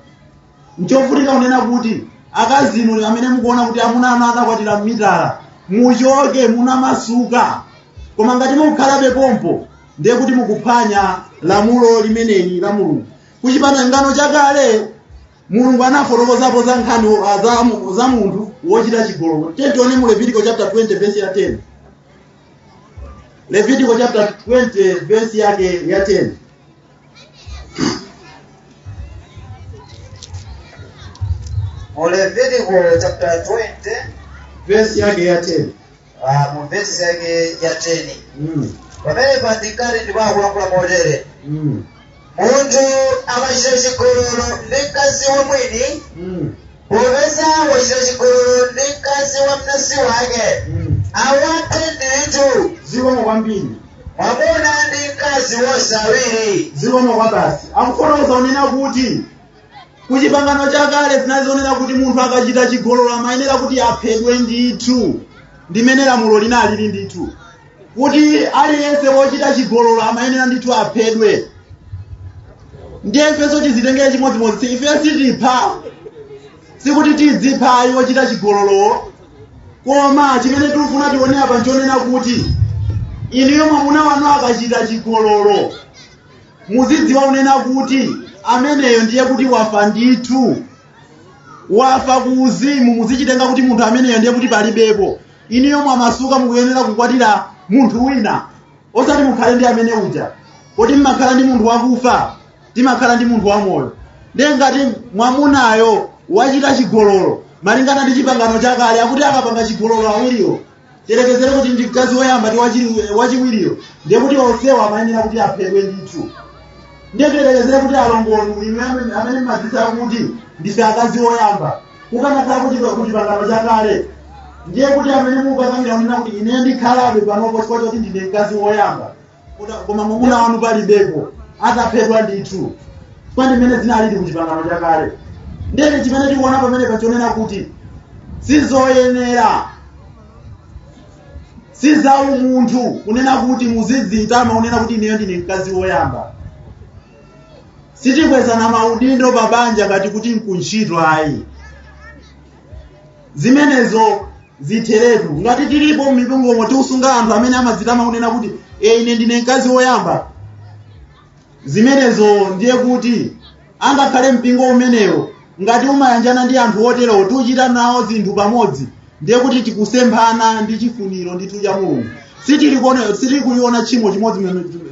Nchofunika kunena kuti akazi inu amene mukuona kuti amuna anu anakwatira mmitala, muchoke, munamasuka. Koma ngati mukukhalabe pompo, ndiye kuti mukuphwanya lamulo limeneli la Mulungu. Kuchipangano chakale Mulungu anafotokozapo za nkhani za munthu wochita chigololo. Tione mu Levitico chapter 20 verse ya 10. Levitico chapter 20 verse yake ya 10. Mu Levitico chapter 20 verse yake ya 10. Mu verse yake ya 10. Pamenepa ndikati ndimakulankhula motere: Munthu akachita chigololo ndi mkazi wa mwini, popeza wachita chigololo ndi mkazi wa mnansi wake, awaphe ndithu. Zikomo kwambiri. Mwamuna ndi mkazi wonse awiri. Zikomo kwa basi. Akufotokoza kunena kuti kuchipangano chakale zinazionera kuti munthu akachita chigololo amayenera kuti aphedwe ndithu. Ndimene lamulo linalili ndithu, kuti aliyense wochita chigololo amayenera ndithu aphedwe. Ndiye ifenso tizitengere chimodzimodzi. Ife sitipha, sikuti tidzipha ayi wochita chigololo, koma chimene tikufuna tione apa nchonena kuti inuyo mwamuna wanu akachita chigololo, muzidziwa kunena kuti ameneyo ndiye kuti wafa ndithu, wafa ku uzimu. Muzichitenga kuti munthu ameneyo ndiye kuti palibepo. Inuyo mwamasuka, mukuyenera kukwatira munthu wina, osati mukhale ndi amene uja. Kodi mmakhala ndi munthu wakufa? Timakhala ndi munthu wamoyo. Ndiye ngati mwamunayo wachita chigololo malingana ndi chipangano chakale, akuti akapanga chigololo awiriwo, tiyerekezere kuti ndi mkazi woyamba ndi wachiwiriyo, ndiye kuti onsewo amayenera kuti aphedwe ndithu. Ndiye tiyerekezere kuti alongonu inu amene mmadzitsa kuti ndife akazi woyamba, kukanakhala kuti ku chipangano chakale, ndiye kuti amene mukakamira kunena kuti ine ndikhalabe panopo chifukwa choti ndine mkazi woyamba, koma mwamuna wanu palibepo, ataphedwa ndithu, chifukwa ndimene zinalili ku chipangano chakale. Ndiye chimene tikuona pamene pachionena kuti sizoyenera, si za umunthu kunena kuti muzidzitama kunena kuti ineyo ndine mkazi woyamba. Sitikwezana maudindo pa banja ngati kuti nkuntchito ayi. Zimenezo zitheretu. Ngati tilipo m'mipingomo tikusunga anthu amene amadzitama kunena kuti ine ndine mkazi woyamba, zimenezo ndiye kuti angakhale mpingo umenewo ngati umayanjana ndi anthu oterowo, tiuchita nawo zinthu pamodzi, ndiye kuti tikusemphana ndi chifuniro ndithu cha Mulungu. Sitili kuliona tchimo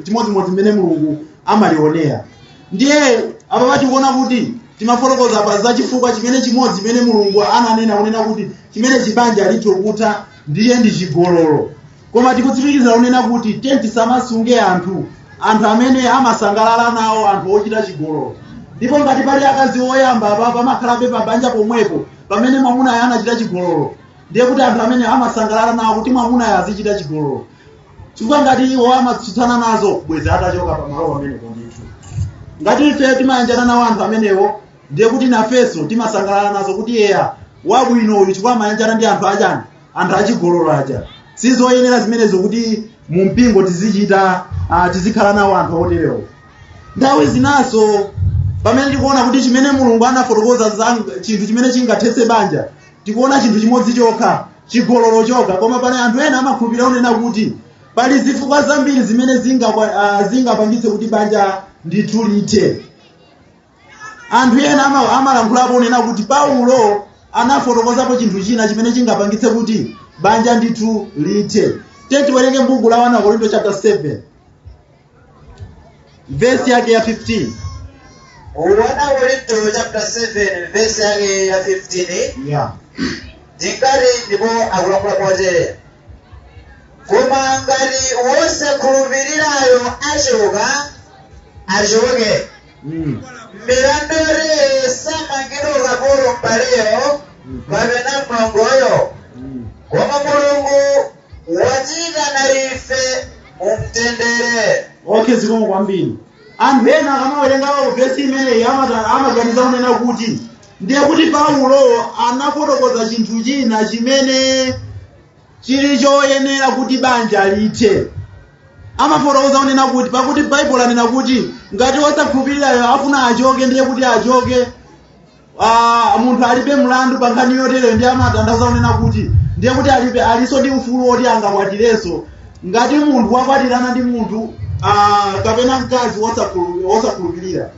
chimodzimodzi mmene Mulungu amalionera. Ndiye apa patikuona kuti timafotokoza pa za chifukwa chimene chimodzi chimene Mulungu ananena kunena kuti chimene chibanja litho kutha ndiye ndi chigololo. Koma tikutsimikiza kunena kuti tiye tisamasunge anthu amene amasangalala nawo anthu ochita chigololo. Ndipo ngati pali akazi oyamba apa pamakhalabe pa banja pomwepo pamene mwamunayo anachita chigololo, ndiye kuti anthu amene amasangalala nawo kuti mwamunayo azichita chigololo, chifukwa ngati iwo amatsutsana nazo, bwezi atachoka pamalo pamenepo ndithu. Ngati ife timayanjana nawo anthu amenewo, ndiye kuti nafenso timasangalala nazo kuti eya, wabwino uyu, chifukwa amayanjana ndi anthu achani, anthu achigololo aja. Sizoyenera zimenezo kuti mu mpingo tizichita, tizikhala nawo anthu oterewo. Nthawi zinaso pamene tikuona kuti chimene Mulungu anafotokoza za chinthu chimene chingathetse banja, tikuona chinthu chimodzi chokha, chigololo chokha. Koma pali anthu ena amakhulupirira kunena kuti pali zifukwa zambiri zimene zingapangitse kuti banja ndithu lithe. Anthu ena amalankhulapo kunena kuti Paulo anafotokozapo chinthu china chimene chingapangitse kuti Banja ndithu lithe. Tiye tiwerenge mbuku la 1 Korinto chapter 7 verse yake ya 15. 1 Korinto chapter 7 verse yake ya 15. Yeah. Ndingati ndipo akulankhula motere: koma ngati wosakhulupirirayo achoka, achoke. Milandu yotere samangidwa ukapolo m'baleyo kapena mlongoyo, koma Mulungu watiyitana ife mumtendere. Okay, zikomo kwambiri. Anthu ena akamawerenga vesi imeneyi amaganiza kunena kuti ndiye kuti Paulo anafotokoza chinthu china chimene chili choyenera kuti banja lithe. Amafotokoza kunena kuti pakuti Baibulo anena kuti ngati wosakhulupirirayo afuna achoke, ndiye kuti achoke. Munthu alibe mlandu pa nkhani yotereyo. Ndiye amatanthauza kunena kuti ndiye kuti alibe aliso ndi ufulu woti angakwatirenso ngati munthu wakwatirana ndi munthu kapena mkazi wosakhulupirira.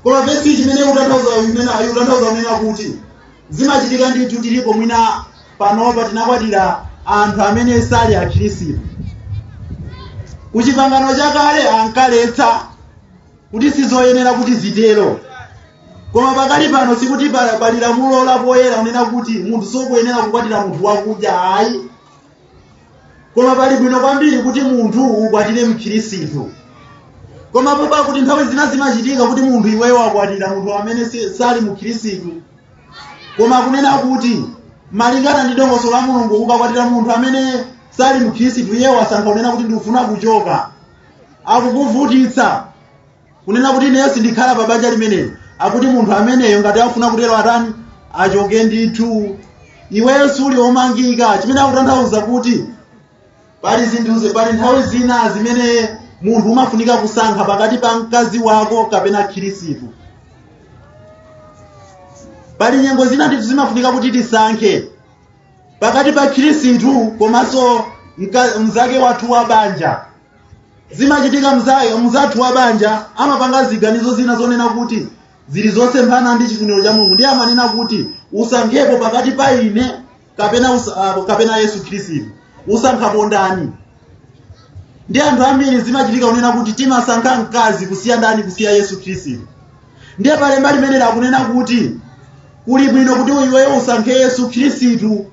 Koma vesi chimene ikutanthauza kunena kuti zimachitika ndithu. Tilipo mwina panopa tinakwatira anthu amene sali akhristu. Kuchipangano chakale ankaletsa kuti sizoyenera kuti zitero, koma pakali pano sikuti pali lamulo lapoyera kunena kuti munthu sokuyenera kukwatira munthu wakunja, ayi. Koma pali bwino kwambiri kuti munthu ukwatire mkhristu. Koma popa kuti nthawi zina zimachitika kuti munthu iweyo wakwatira munthu amene sali mkhristu, koma kunena kuti malingana ndi dongosolo la Mulungu, ukakwatira munthu amene sali mkhristu, iye wasankha kunena kuti ndikufuna kuchoka, akukuvutitsa, kunena kuti ineyo sindikhala pa banja limeneli, akuti munthu ameneyo ngati afuna kutero atani? Achoke ndithu. Iweyo suli womangika. Chimene akutanthauza kuti pali zinthu, pali nthawi zina zimene munthu umafunika kusankha pakati pa mkazi wako kapena khristu. Pali nyengo zina ndithu zimafunika kuti tisankhe pakati pa khristu komanso mzake wathu wa banja. Zimachitika mzathu wa banja amapanga ziganizo zina zonena kuti zili zosemphana ndi chifuniro cha Mulungu, ndiye amanena kuti usankhepo pakati pa ine kapena Yesu Khristu, usankhapo ndani? Ndi anthu ambiri zimachitika kunena kuti timasankha mkazi kusiya ndani? Kusiya Yesu Khristu. Ndiye palemba limene lakunena kuti kuli bwino kuti iweyo usankhe Yesu Khristu.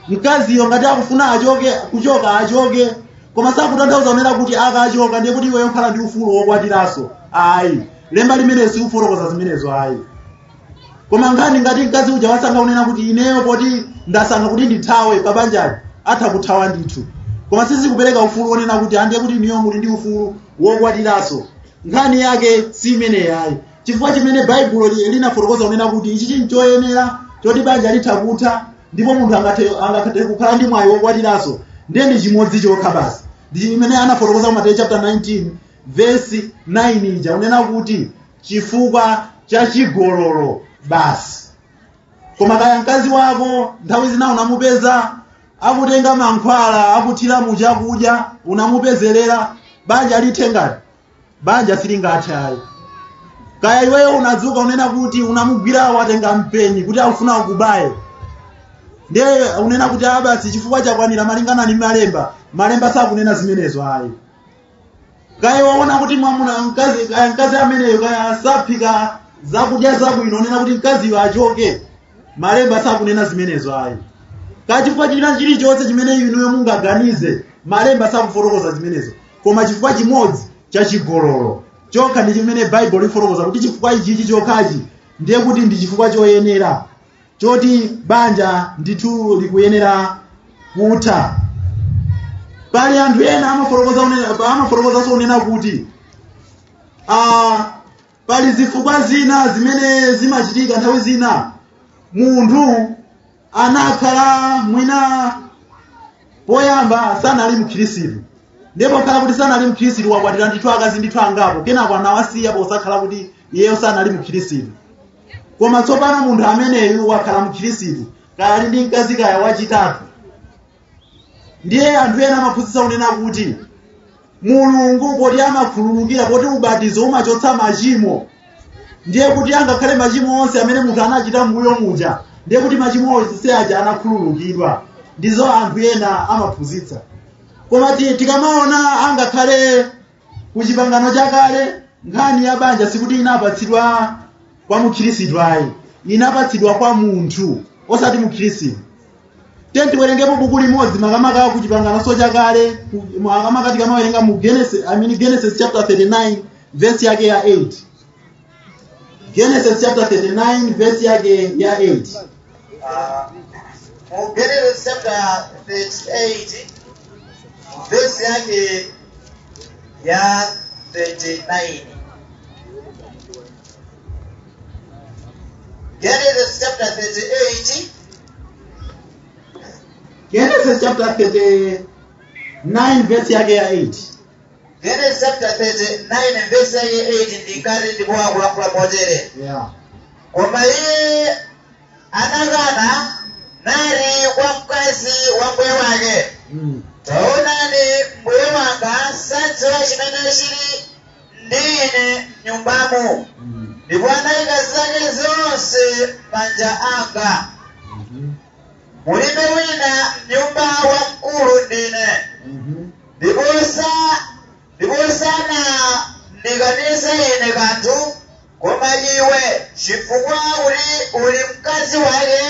Mkaziyo ngati akufuna achoke, kuchoka achoke, koma sakutanthauza kunena kuti akachoka ndiye kuti iweyo nkhala ndi ufulu wokwatiranso, ayi. Lemba limene sikufotokoza zimenezo, ayi. Koma nkhani ngati mkazi uja wasankha kunena kuti ineyo poti ndasankha kuti ndithawe pabanjali, atha kuthawa ndithu, koma sizikupereka ufulu wonena kuti andiye kuti inuyo muli ndi ufulu wokwatiranso. Nkhani yake si imeneyi, ayi. Chifukwa chimene Baibulo linafotokoza kunena kuti ichi chinthu choyenera choti banja litha kutha ndipo munthu angathe kukhala ndi mwayi wokwatiranso, ndiye ndi chimodzi chokha basi, ndi chimene anafotokoza ku Mateyu chapter 19 verse 9 ija, kunena kuti chifukwa cha chigololo basi. Koma kaya mkazi wako nthawi zina unamupeza akutenga mankhwala akuthira mu chakudya, unamupezerera, banja lithe ngati? Banja silingathe, ayi. Kaya iweyo unadzuka unena kuti unamugwira watenga mpeni kuti akufuna ukubaye, ndiye unena kuti ah, basi chifukwa chakwanira malingana ndi malemba. Malemba sakunena zimenezo, ayi. Kaya waona kuti mwamuna mkazi, kaya mkazi ameneyo kaya saphika zakudya zabwino, unena kuti mkaziyo achoke. Malemba sakunena zimenezo, ayi. Kaya chifukwa china chilichonse chimene inuyo mungaganize, malemba sakufotokoza zimenezo. Koma chifukwa chimodzi chachigololo chokha ndi chimene Baibulo lifotokoza kuti chifukwa ichichi chokhachi ndiye kuti ndi chifukwa choyenera choti banja ndithu likuyenera kutha. Pali anthu ena amafotokozanso kunena kuti pali zifukwa zina zimene zimachitika. Nthawi zina munthu anakhala mwina poyamba sanali mkhristu, ndipo khala kuti sanali mkhristu, wakwatira ndithu akazi ndithu angapo, kenako anawasiya posakhala kuti iyeyo sanali mkhristu. Koma tsopano munthu ameneyu wakhala mkhristu, kaya ali ndi mkazi kaya wachitatu, ndiye anthu ena amaphunzitsa kunena kuti Mulungu poti amakhululukira, poti ubatizo umachotsa machimo, ndiye kuti angakhale machimo onse amene munthu anachita mbuyo muja, ndiye kuti machimo onse aja anakhululukidwa. Ndizo anthu ena amaphunzitsa. Koma tikamaona angakhale ku chipangano chakale, nkhani ya banja sikuti inapatsidwa kwa mukhristu ayi, inapatsidwa kwa munthu osati mukhristu. Tiye tiwerengepo buku limodzi, makamaka ku chipangano chakale, makamaka tikamawerenga mu Genesis, I mean Genesis chapter 39 verse yake ya 8. Genesis chapter 39 verse yake ya 8. Mu Genesis chapter 38 verse yake ya 39. Genesis chapter 38. Genesis chapter 39 verse yake ya 8. Genesis chapter 39 verse yake 8, ndikati ndipo akulankhula motere: "Koma iye anakana nati kwa mkazi wa mbuye wake, 'Taonani, mbuye wanga sadziwa chimene chili ndi ine m'nyumbamu, ndipo anayika zake zonse m'manja anga. Mulibe wina m'nyumba wamkulu ndine, ndipo sanandikanitsa ine kanthu, koma iwe, chifukwa kuti uli mkazi wake.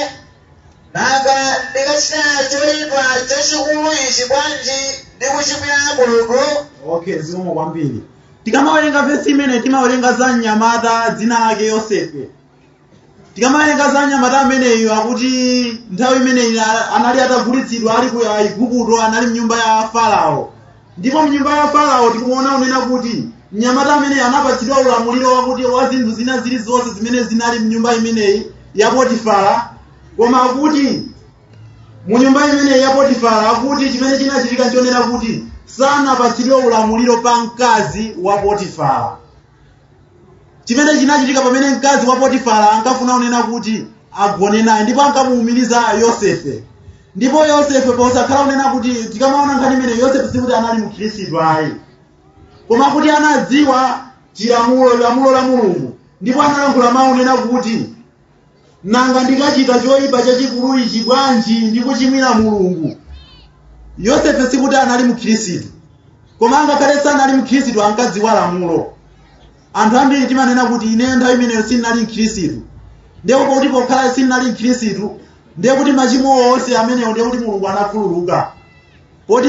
Nanga ndikachita choyipa chachikulu ichi bwanji ndi kuchimwira Mulungu?'" Okay, zikomo kwambiri. Tikamawerenga vesi imene, timawerenga za mnyamata dzina lake Yosefe. Tikamawerenga za mnyamata ameneyu, akuti nthawi imeneyi anali atagulitsidwa ali ku Igupto, anali mnyumba ya Farao. Ndipo mnyumba ya Farao tikuona unena kuti mnyamata ameneyi anapatsidwa ulamuliro wakuti wa zinthu zina zilizonse zimene zinali mnyumba imeneyi ya Potifara. Koma akuti mu nyumba imeneyi ya Potifara, akuti chimene chinachitika nchonena kuti sanapatsidwe ulamuliro pa mkazi wa Potifara. Chimene chinachitika, pamene mkazi wa Potifara ankafuna unena kuti agone naye, ndipo ankamuwumiriza Yosefe. Ndipo Yosefe posakhala unena kuti, tikamaona nkhani imene, Yosefe sikuti anali mkhristu ayi, koma kuti anadziwa chilamulo, lamulo la Mulungu, ndipo analankhula mawu unena kuti, "Nanga ndikachita choyipa chachikulu ichi bwanji ndi kuchimwira Mulungu?" Yosefe sikuti anali mkhristu, koma angakhale sanali mkhristu, ankadziwa lamulo. Anthu ambiri timanena kuti, "Ine nthawi imeneyo sindinali mkhristu," ndiye kuti pokhala sindinali mkhristu, ndiye kuti machimo onse amenewo ndiye kuti Mulungu anakhululuka, poti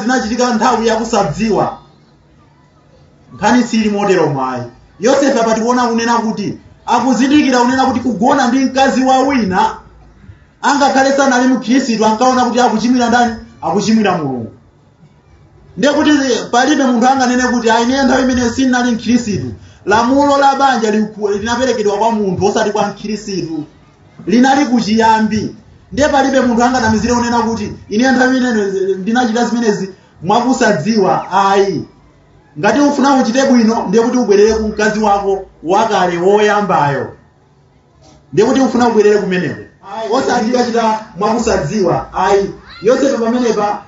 zinachitika nthawi yakusadziwa. Nkhani sili motero mwayi. Yosefe apa tikuona kunena kuti akuzindikira kunena kuti kugona ndi mkazi wa wina, angakhale sanali mkhristu, ankaona kuti akuchimwira ndani? Akuchimwira Mulungu. Ndiye kuti palibe munthu anganene kuti, "Ayi, ine nthawi imene sindinali mkhristu." Lamulo la banja linaperekedwa kwa munthu osati kwa mkhristu, linali kuchiyambi. Ndiye palibe munthu anganamizire kunena kuti, "Ine nthawi imene ndinachita zimenezi mwakusadziwa." Ayi, ngati ufuna uchite bwino, ndiye kuti ubwerere ku mkazi wako wakale woyambayo. Ndiye kuti ufuna ubwerere kumeneko, osati kachita mwakusadziwa ayi. Yosefe pamenepa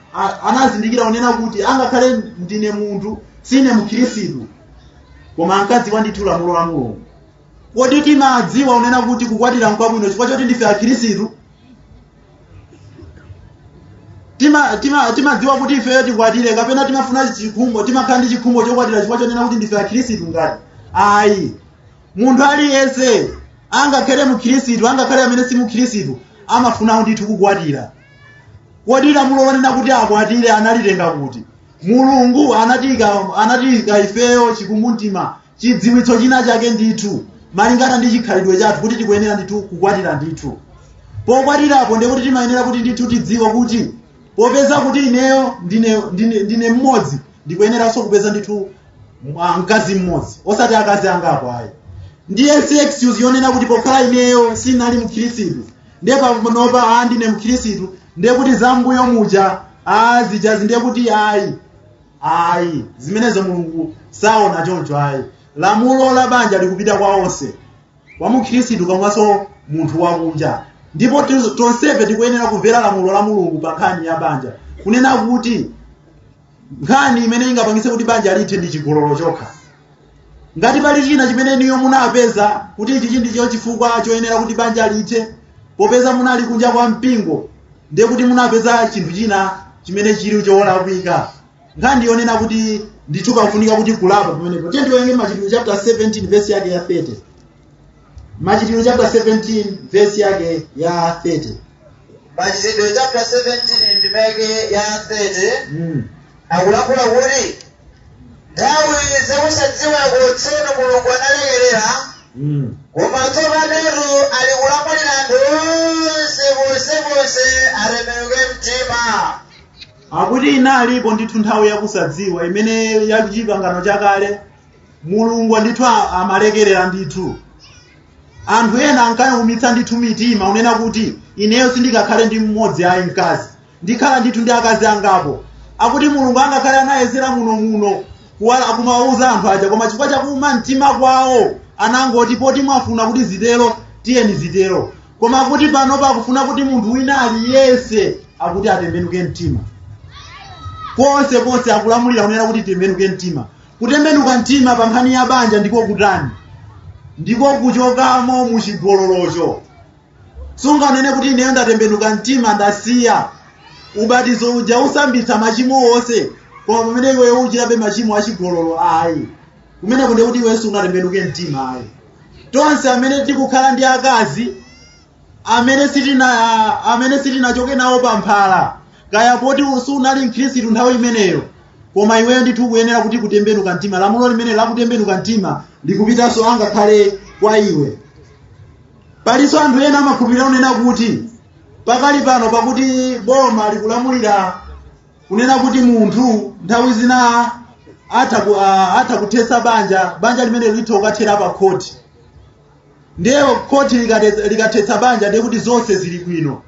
anazindikira kunena kuti angakhale ndine munthu, sine mkhristu, koma ankadziwa ndithu lamulo la Mulungu. Kodi timadziwa kunena kuti kukwatira nkwabwino chifukwa choti ndife akhristu? Timadziwa kuti ifeyo tikwatire, kapena timafuna chikhumbo, timakhala ndi chikhumbo chokwatira chifukwa chonena kuti ndife akhristu? Ngati ayi, munthu aliyense, angakhale mkhristu, angakhale amene si mkhristu, amafuna ndithu kukwatira. Kodi lamulo lonena kuti akwatire analitenga kuti? Mulungu anatiyika ifeyo chikumbumtima, chidziwitso china chake ndithu, malingana ndi chikhalidwe chathu, kuti tikuyenera ndithu kukwatira ndithu. Pokwatirapo ndiye kuti timayenera kuti ndithu tidziwe kuti popeza kuti ineyo ndine mmodzi, ndikuyeneranso kupeza ndithu mkazi mmodzi, osati akazi angapo ayi. Ndiye si excuse yonena kuti pokhala ineyo sinali mkhristu, ndiye panopa ndine mkhristu, ndiye kuti zambuyo muja zijazi ndiye kuti ayi. Ayi, zimenezo Mulungu saona choncho ayi. Lamulo la banja likupita kwa onse, kwa mkhristu komanso munthu wakunja, ndipo tonsefe tikuyenera kumvera lamulo la Mulungu pa nkhani ya banja, kunena kuti nkhani imene ingapangitse kuti banja lithe ndi chigololo chokha. Ngati pali china chimene niyo munapeza kuti ichi ndicho chifukwa choyenera kuti banja lithe, popeza munali kunja kwa mpingo. Ndiye kuti munapeza chinthu china chimene chili cholakwika. Nkhani yonena kuti ndithu pakufunika kuti kulapa pamenepo. Tiye tiwerenge Machitidwe chapter 17 verse yake ya 30. Machitidwe chapter 17 verse yake ya 30. Machitidwe chapter 17 ndimeke ya 30. Akulankhula kuti nthawi zakusadziwako tsono Mulungu analekerera, koma tsopanotu ali kulamulira anthu onse ponseponse atembenuke mtima. Akuti inalipo ndithu nthawi yakusadziwa imene ya chipangano chakale, Mulungu ndithu amalekerera ndithu. Anthu ena ankawumitsa ndithu mitima unena kuti ineyo sindikakhale ndi mmodzi ayi mkazi, ndikhala ndithu ndi akazi angapo. Akuti Mulungu angakhale anayesera muno muno kuwala kumawuza anthu aja, koma chifukwa chakuuma mtima kwawo anangoti poti mwafuna kuti zitero, tiyeni zitero. Koma kuti pano pakufuna kuti munthu wina aliyense akuti atembenuke mtima. Konse konse akulamulira kunena kuti tembenuke mtima. Kutembenuka mtima pa nkhani ya banja ndiko kutani? Ndiko kuchokamo muchigololocho. Sunganene kuti ineyo ndatembenuka mtima, ndasiya. Ubatizo uja usambitsa machimo onse, koma pamene iwe uchitabe machimo achigololo, ayi, kumeneko ndiye kuti iwenso unatembenuke mtima ayi. Tonse amene tikukhala ndi akazi amene sitinachoke nawo pamphala, kaya poti sunali mkhristu nthawi imeneyo, koma iweyo ndithu ukuyenera kuti kutembenuka mtima. Lamulo limene lakutembenuka mtima likupitanso angakhale kwa iwe. Palinso anthu ena amakhulupirira kunena kuti pakali pano pakuti boma likulamulira kunena kuti munthu nthawi zina atha kuthetsa banja, banja limene litha kukathera pa khoti. Ndiye khoti likathetsa banja, ndiye kuti zonse zili bwino.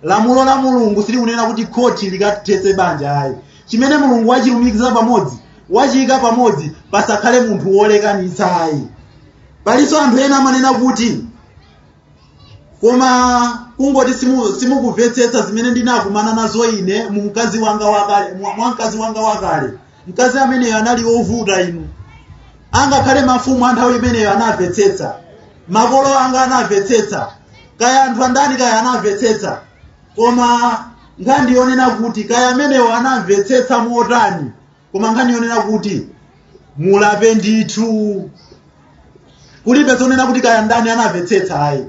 Lamulo la Mulungu silikunena kuti khoti likathetse banja ayi. Chimene Mulungu wachilumikiza pamodzi, wachiyika pamodzi, pasakhale munthu wolekanitsa ayi. Palinso anthu ena amanena kuti koma kungoti simukumvetsetsa zimene ndinakumana nazo ine mu mkazi wanga wakale, mwa mkazi wanga wakale. Mkazi ameneyo anali wovuta inu. Angakhale mafumu a nthawi imeneyo anamvetsetsa, makolo anga anamvetsetsa, kaya anthu andani kaya anamvetsetsa. Koma nkhani yonena kuti kaya amenewo anamvetsetsa motani, koma nkhani yonena kuti mulape ndithu. Kulibe zonena kuti kaya ndani anamvetsetsa ayi,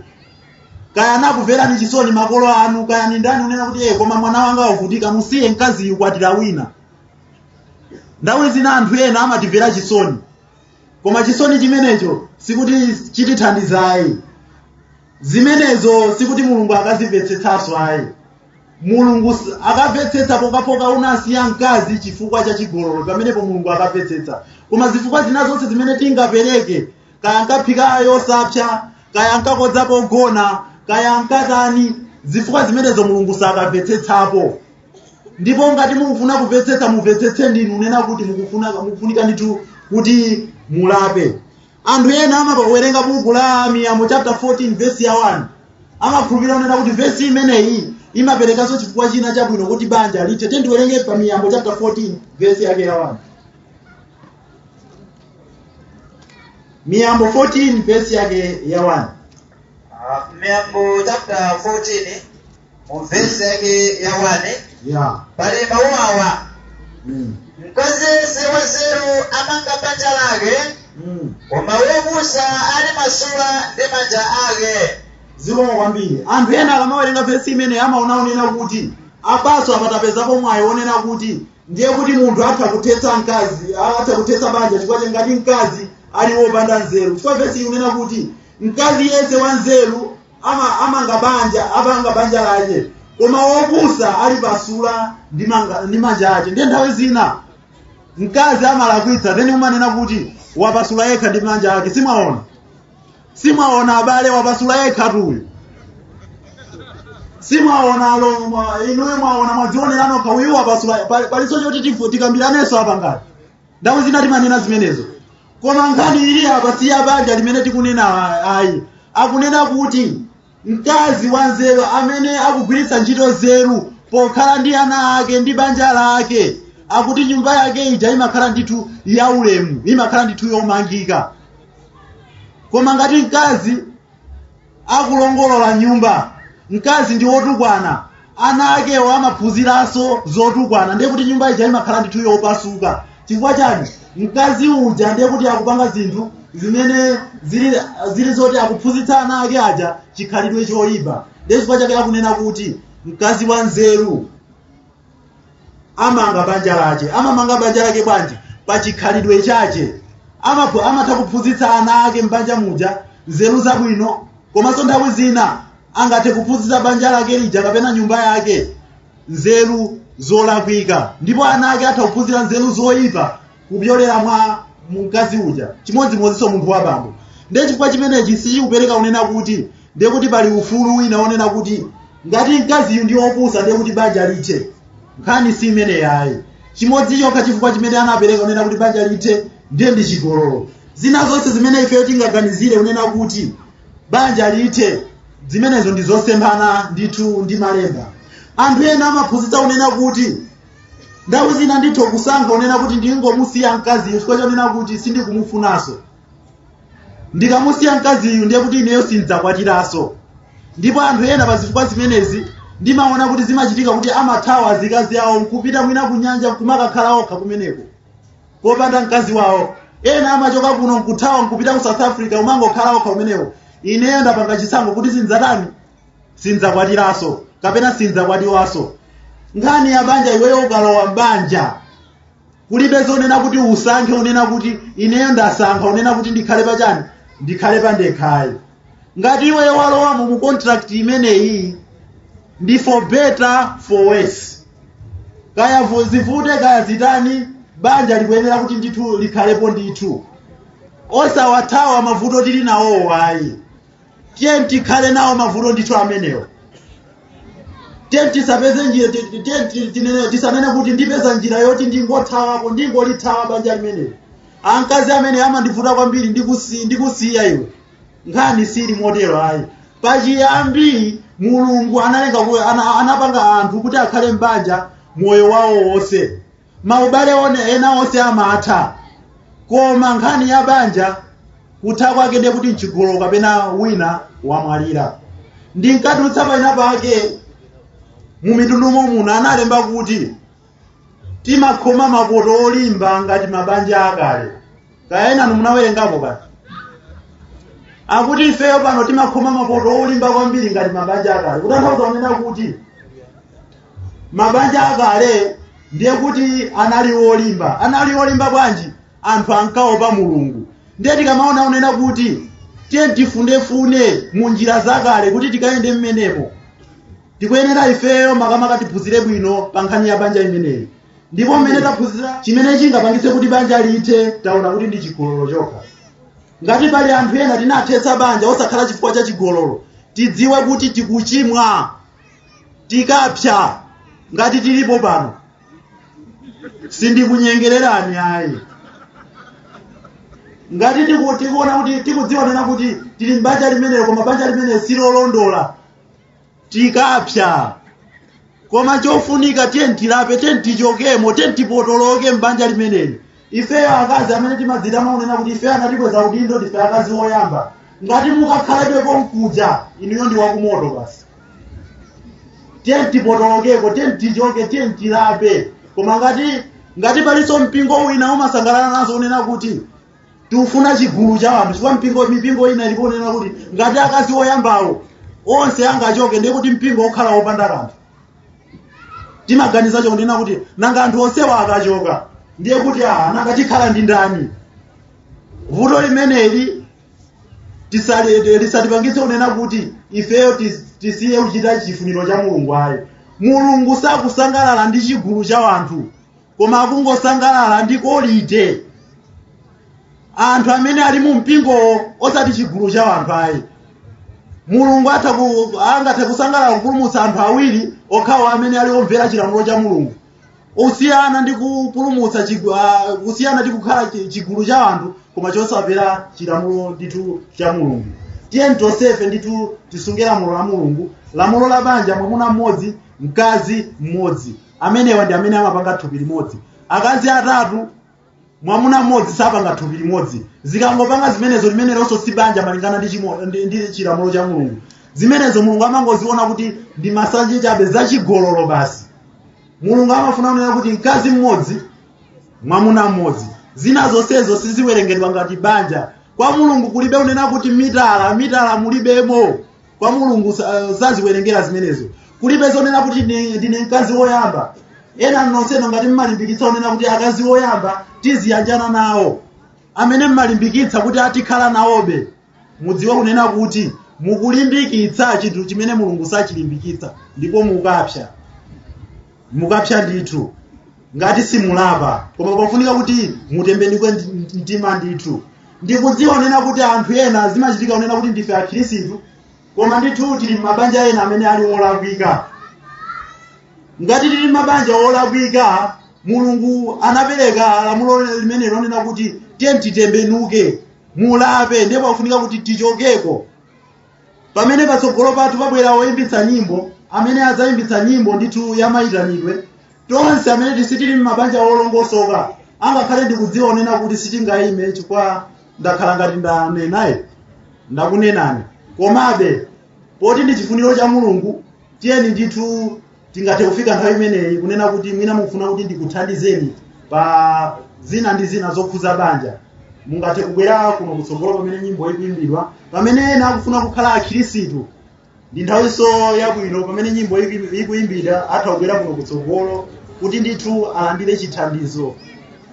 kaya anakumverani chisoni makolo anu, kaya ni ndani unena kuti koma mwana wanga wavutika, musiye mkazi ukwatira wina. Nthawi zina anthu ena amatimvera chisoni, koma chisoni chimenecho sikuti chitithandiza ayi. Zimenezo sikuti Mulungu akazimvetsetsanso ayi. Mulungu akamvetsetsa pokapoka unasiya mkazi chifukwa cha chigololo, pamenepo Mulungu akamvetsetsa. Koma zifukwa zina zonse zimene tingapereke, kaya nkaphika yosapsa, kaya nkakodza pogona, kaya nkatani, zifukwa zimenezo Mulungu sakamvetsetsapo. Ndipo ngati mukufuna kumvetsetsa, mumvetsetse ndinu, unena kuti mukufunika ndithu kuti mulape. Anthu ena amawerenga buku la Miyambo chapter 14 verse ya 1, amakhulupirira kunena kuti verse imeneyi imaperekanso chifukwa china chabwino kuti banja lithe. Tiye ndiwerenge pa Miyambo chapter 14 verse yake ya 1. Miyambo 14 verse yake ya 1. Miyambo chapter 14 mu verse yake ya 1. Pali mawu awa: Mkazi yense wanzeru amanga banja lake, koma wopusa alimasula ndi manja ake. Zikomo kwambiri. Anthu ena akamawerenga vesi imene amaona onena kuti apaso apatapezapo mwayi wonena kuti ndiye kuti munthu atha kuthetsa mkazi, atha kuthetsa banja chifukwa ngati mkazi ali wopanda nzeru. Chifukwa vesi ikunena kuti mkazi yense wanzeru amanga banja, amanga banja lake, koma wopusa alipasula ndi manja ake. Ndiye nthawi zina mkazi amalakwitsa, then umanena kuti wapasula yekha ndi manja ake. Simwaona? Simwaona abale, wapasula yekha tuyu. Simwaona alo, inuyo mwaona, mwadzionera nokha, uyu wapasula. Palinso choti tikambiranenso apa ngati nthawi zina timanena zimenezo. Koma nkhani ili apa si ya banja limene tikunena ayi. Akunena kuti mkazi wanzeru amene akugwiritsa ntchito nzeru pokhala ndi ana ake ndi banja lake, akuti nyumba yake ija imakhala ndithu yaulemu, imakhala ndithu yomangika. Koma ngati mkazi akulongolola nyumba, mkazi ndi wotukwana, Ana akewo amaphunziranso zotukwana, ndiye kuti nyumba ija imakhala ndithu yopasuka. Chifukwa chani? Mkazi uja ndiye kuti akupanga zinthu zimene zili zoti akuphunzitsa ana ake aja chikhalidwe choyipa. Ndiye chifukwa chake akunena kuti mkazi wa nzeru amanga banja lake. Amamanga banja lake bwanji? Pa chikhalidwe chache. Amatha kuphunzitsa ana ake m'banja muja nzeru zabwino, komanso nthawi zina angathe kuphunzitsa banja lake lija kapena nyumba yake nzeru zolakwika, ndipo ana ake atha kuphunzira nzeru zoyipa kupyolera mwa mkazi uja. Chimodzimodzinso munthu wa bambo. Ndiye chifukwa chimenechi sichikupereka kunena kuti ndiye kuti pali ufulu wina wonena kuti ngati mkaziyu ndi wopusa ndiye kuti banja lithe. Nkhani si imeneyi ayi. Chimodzi chokha chifukwa chimene anapereka kunena kuti banja lithe ndiye ndi chigololo. Zina zonse zimene ifeyo tingaganizire kunena kuti banja lithe, zimenezo ndi zosemphana ndithu ndi malemba. Anthu ena amaphunzitsa kunena kuti nthawi zina ndithu kusankha kunena kuti ndingomusiya mkaziyu chifukwa chonena kuti sindikumufunanso. Ndikamusiya mkaziyu ndiye kuti ineyo sindidzakwatiranso. Ndipo anthu ena pa zifukwa zimenezi ndimaona kuti zimachitika kuti amathawa azikazi awo nkupita mwina ku nyanja nkumakakhala okha kumeneko popanda mkazi wawo. Ena amachoka kuno nkuthawa nkupita ku South Africa umangokhala okha kumeneko. Ineyo ndapanga chisankho kuti sindzatani, sindidzakwatiranso kapena sindidzakwatiwanso. Nkhani ya banja, iweyo ukalowa m'banja kulibe zonena kuti usankhe unena kuti ineyo ndasankha unena kuti ndikhale pachani, ndikhale pandekhayi. Ngati iweyo walowamo mu contract imeneyi ndi for better for worse, kaya zivute kaya zitani, banja likuyenera kuti ndithu likhalepo ndithu. Osawathawa mavuto tili nawowo ayi. Tiye tikhale nawo mavuto ndithu amenewo. Tiye tisapeze njira, tiye tisanene kuti ndipeza njira yoti ndingothawako, ndingolithawa banja limeneli. Ankazi amene amandivuta kwambiri ndikusiya iwe. Nkhani sili motero ayi. Pachiyambi Mulungu analenga anapanga anthu kuti akhale m'banja moyo wawo wonse. Maubale one ena onse amatha, koma nkhani ya banja kutha kwake ndiye kuti mchigololo kapena wina wamwalira. Ndinkadutsa paina pake mu mitundumo muno analemba kuti timakhoma mapoto olimba ngati mabanja akale. Kaya ena munawerengapo kati akuti ifeyo pano timakhoma mapoto olimba kwambiri ngati mabanja akale. Kutanthauza kunena kuti mabanja akale ndiye kuti anali olimba. Anali olimba bwanji? Anthu ankaopa Mulungu. Ndiye tikamaona unena kuti tiye tifunefune mu njira zakale kuti tikayende mmenemo, tikuyenera ifeyo makamaka tiphunzire bwino pa nkhani ya banja imeneyi. Ndipo mmene taphunzira chimene chingapangitse kuti banja lithe, taona kuti ndi chigololo chokha. Ngati pali anthu ena tinathetsa banja osakhala chifukwa cha chigololo, tidziwe kuti tikuchimwa, tikapsa ngati tilipo pano. Sindikunyengererani ayi. Ngati tikuona kuti tikudziwa nena kuti tili m'banja limenelo koma banja limenelo silolondola, tikapsa. Koma chofunika tiye tilape, tiye tichokemo, tiye tipotoloke m'banja limeneli. Ifeyo akazi amene timadzitama kunena kuti ifeyo anatikweza udindo, ndife akazi oyamba. Ngati mukakhalebe konkuja, inuyo ndi wakumoto basi. Tiye tipotolokeko, tiye tichoke, tiye tilape. Koma ngati palinso mpingo wina umasangalala nazo unena kuti tikufuna chigulu cha anthu, chifukwa mipingo ina ilipo unena kuti ngati akazi oyambawo onse angachoke ndiye kuti mpingo okhala wopanda kanthu. Timaganiza chonena kuti nanga anthu onsewa akachoka ndiye kuti nanga tikhala ndi ndani? Vuto limeneli lisatipangitse kunena kuti ifeyo tisiye kuchita chifuniro cha Mulungu ayi. Mulungu sakusangalala ndi chigulu cha anthu, koma akungosangalala ndi kolite anthu amene ali mu mpingowo, osati chigulu cha anthu ayi. Mulungu angathe kusangalala kupulumutsa anthu awiri okhawo amene ali omvera chilamulo cha Mulungu, usiyana ndi kupulumutsa kusiyana ndi kukhala chigulu cha anthu koma chosamvera chilamulo ndithu cha Mulungu. Tiye tonsefe ndithu tisunge lamulo la Mulungu, lamulo la banja, mwamuna mmodzi mkazi mmodzi. Amenewa ndi amene amapanga thupi limodzi. Akazi atatu mwamuna mmodzi sapanga thupi limodzi. Zikangopanga zimenezo, limenelonso si banja malingana ndi chilamulo cha Mulungu. Zimenezo Mulungu amangoziona kuti ndi masanje chabe, zachigololo basi. Mulungu amafuna kunena kuti mkazi mmodzi, mwamuna mmodzi. Zina zonsezo siziwerengedwa ngati banja. Kwa Mulungu kulibe unena kuti mitala, mitala mulibemo. Kwa Mulungu saziwerengera zimenezo. Kulibe zonena kuti ndine mkazi woyamba. Ena nonseno ngati mmalimbikitsa unena kuti akazi woyamba tiziyanjana nawo, amene mmalimbikitsa kuti atikhala nawobe, mudziwe kunena kuti mukulimbikitsa chinthu chimene Mulungu sachilimbikitsa, ndipo mukapsa, mukapsa ndithu ngati simulapa. Koma pafunika kuti mutembenuke mtima ndithu. Ndikudziwa kunena kuti anthu ena zimachitika kunena kuti ndife akhristu, koma ndithu tili m'mabanja ena amene ali olakwika. Ngati tili m'mabanja olakwika, Mulungu anapereka lamulo limene lonena kuti tiye titembenuke, mulape, ndipo pafunika kuti tichokeko. Pamene patsogolo pathu pabwera woyimbitsa nyimbo amene adzayimbitsa nyimbo ndithu yamayitanidwe, tonse amene tisitili m'mabanja olongosoka, angakhale ndikudziwa onena kuti sitingayime chifukwa ndakhala ngati ndanenaye, ndakunenani, komabe poti ndi chifuniro cha Mulungu, tiyeni ndithu tingathe kufika nthawi imeneyi kunena kuti mwina mukufuna kuti ndikuthandizeni pa zina ndi zina zokhuza banja, mungathe kubwera kuno kutsogolo pamene nyimbo ikuimbidwa. Pamene ena akufuna kukhala akhristu, ndi nthawinso yabwino pamene nyimbo ikuimbidwa, atha kubwera kuno kutsogolo kuti ndithu alandire chithandizo.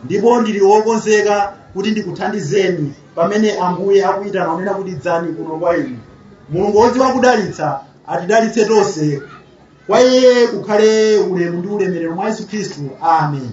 Ndipo ndili wokonzeka kuti ndikuthandizeni pamene Ambuye akuyitana kunena kuti dzani kuno kwa inu. Mulungu wodziwa kudalitsa atidalitse tonse. Kwa iye kukhale ulemu ndi ulemerero mwa Yesu Khristu. Amen.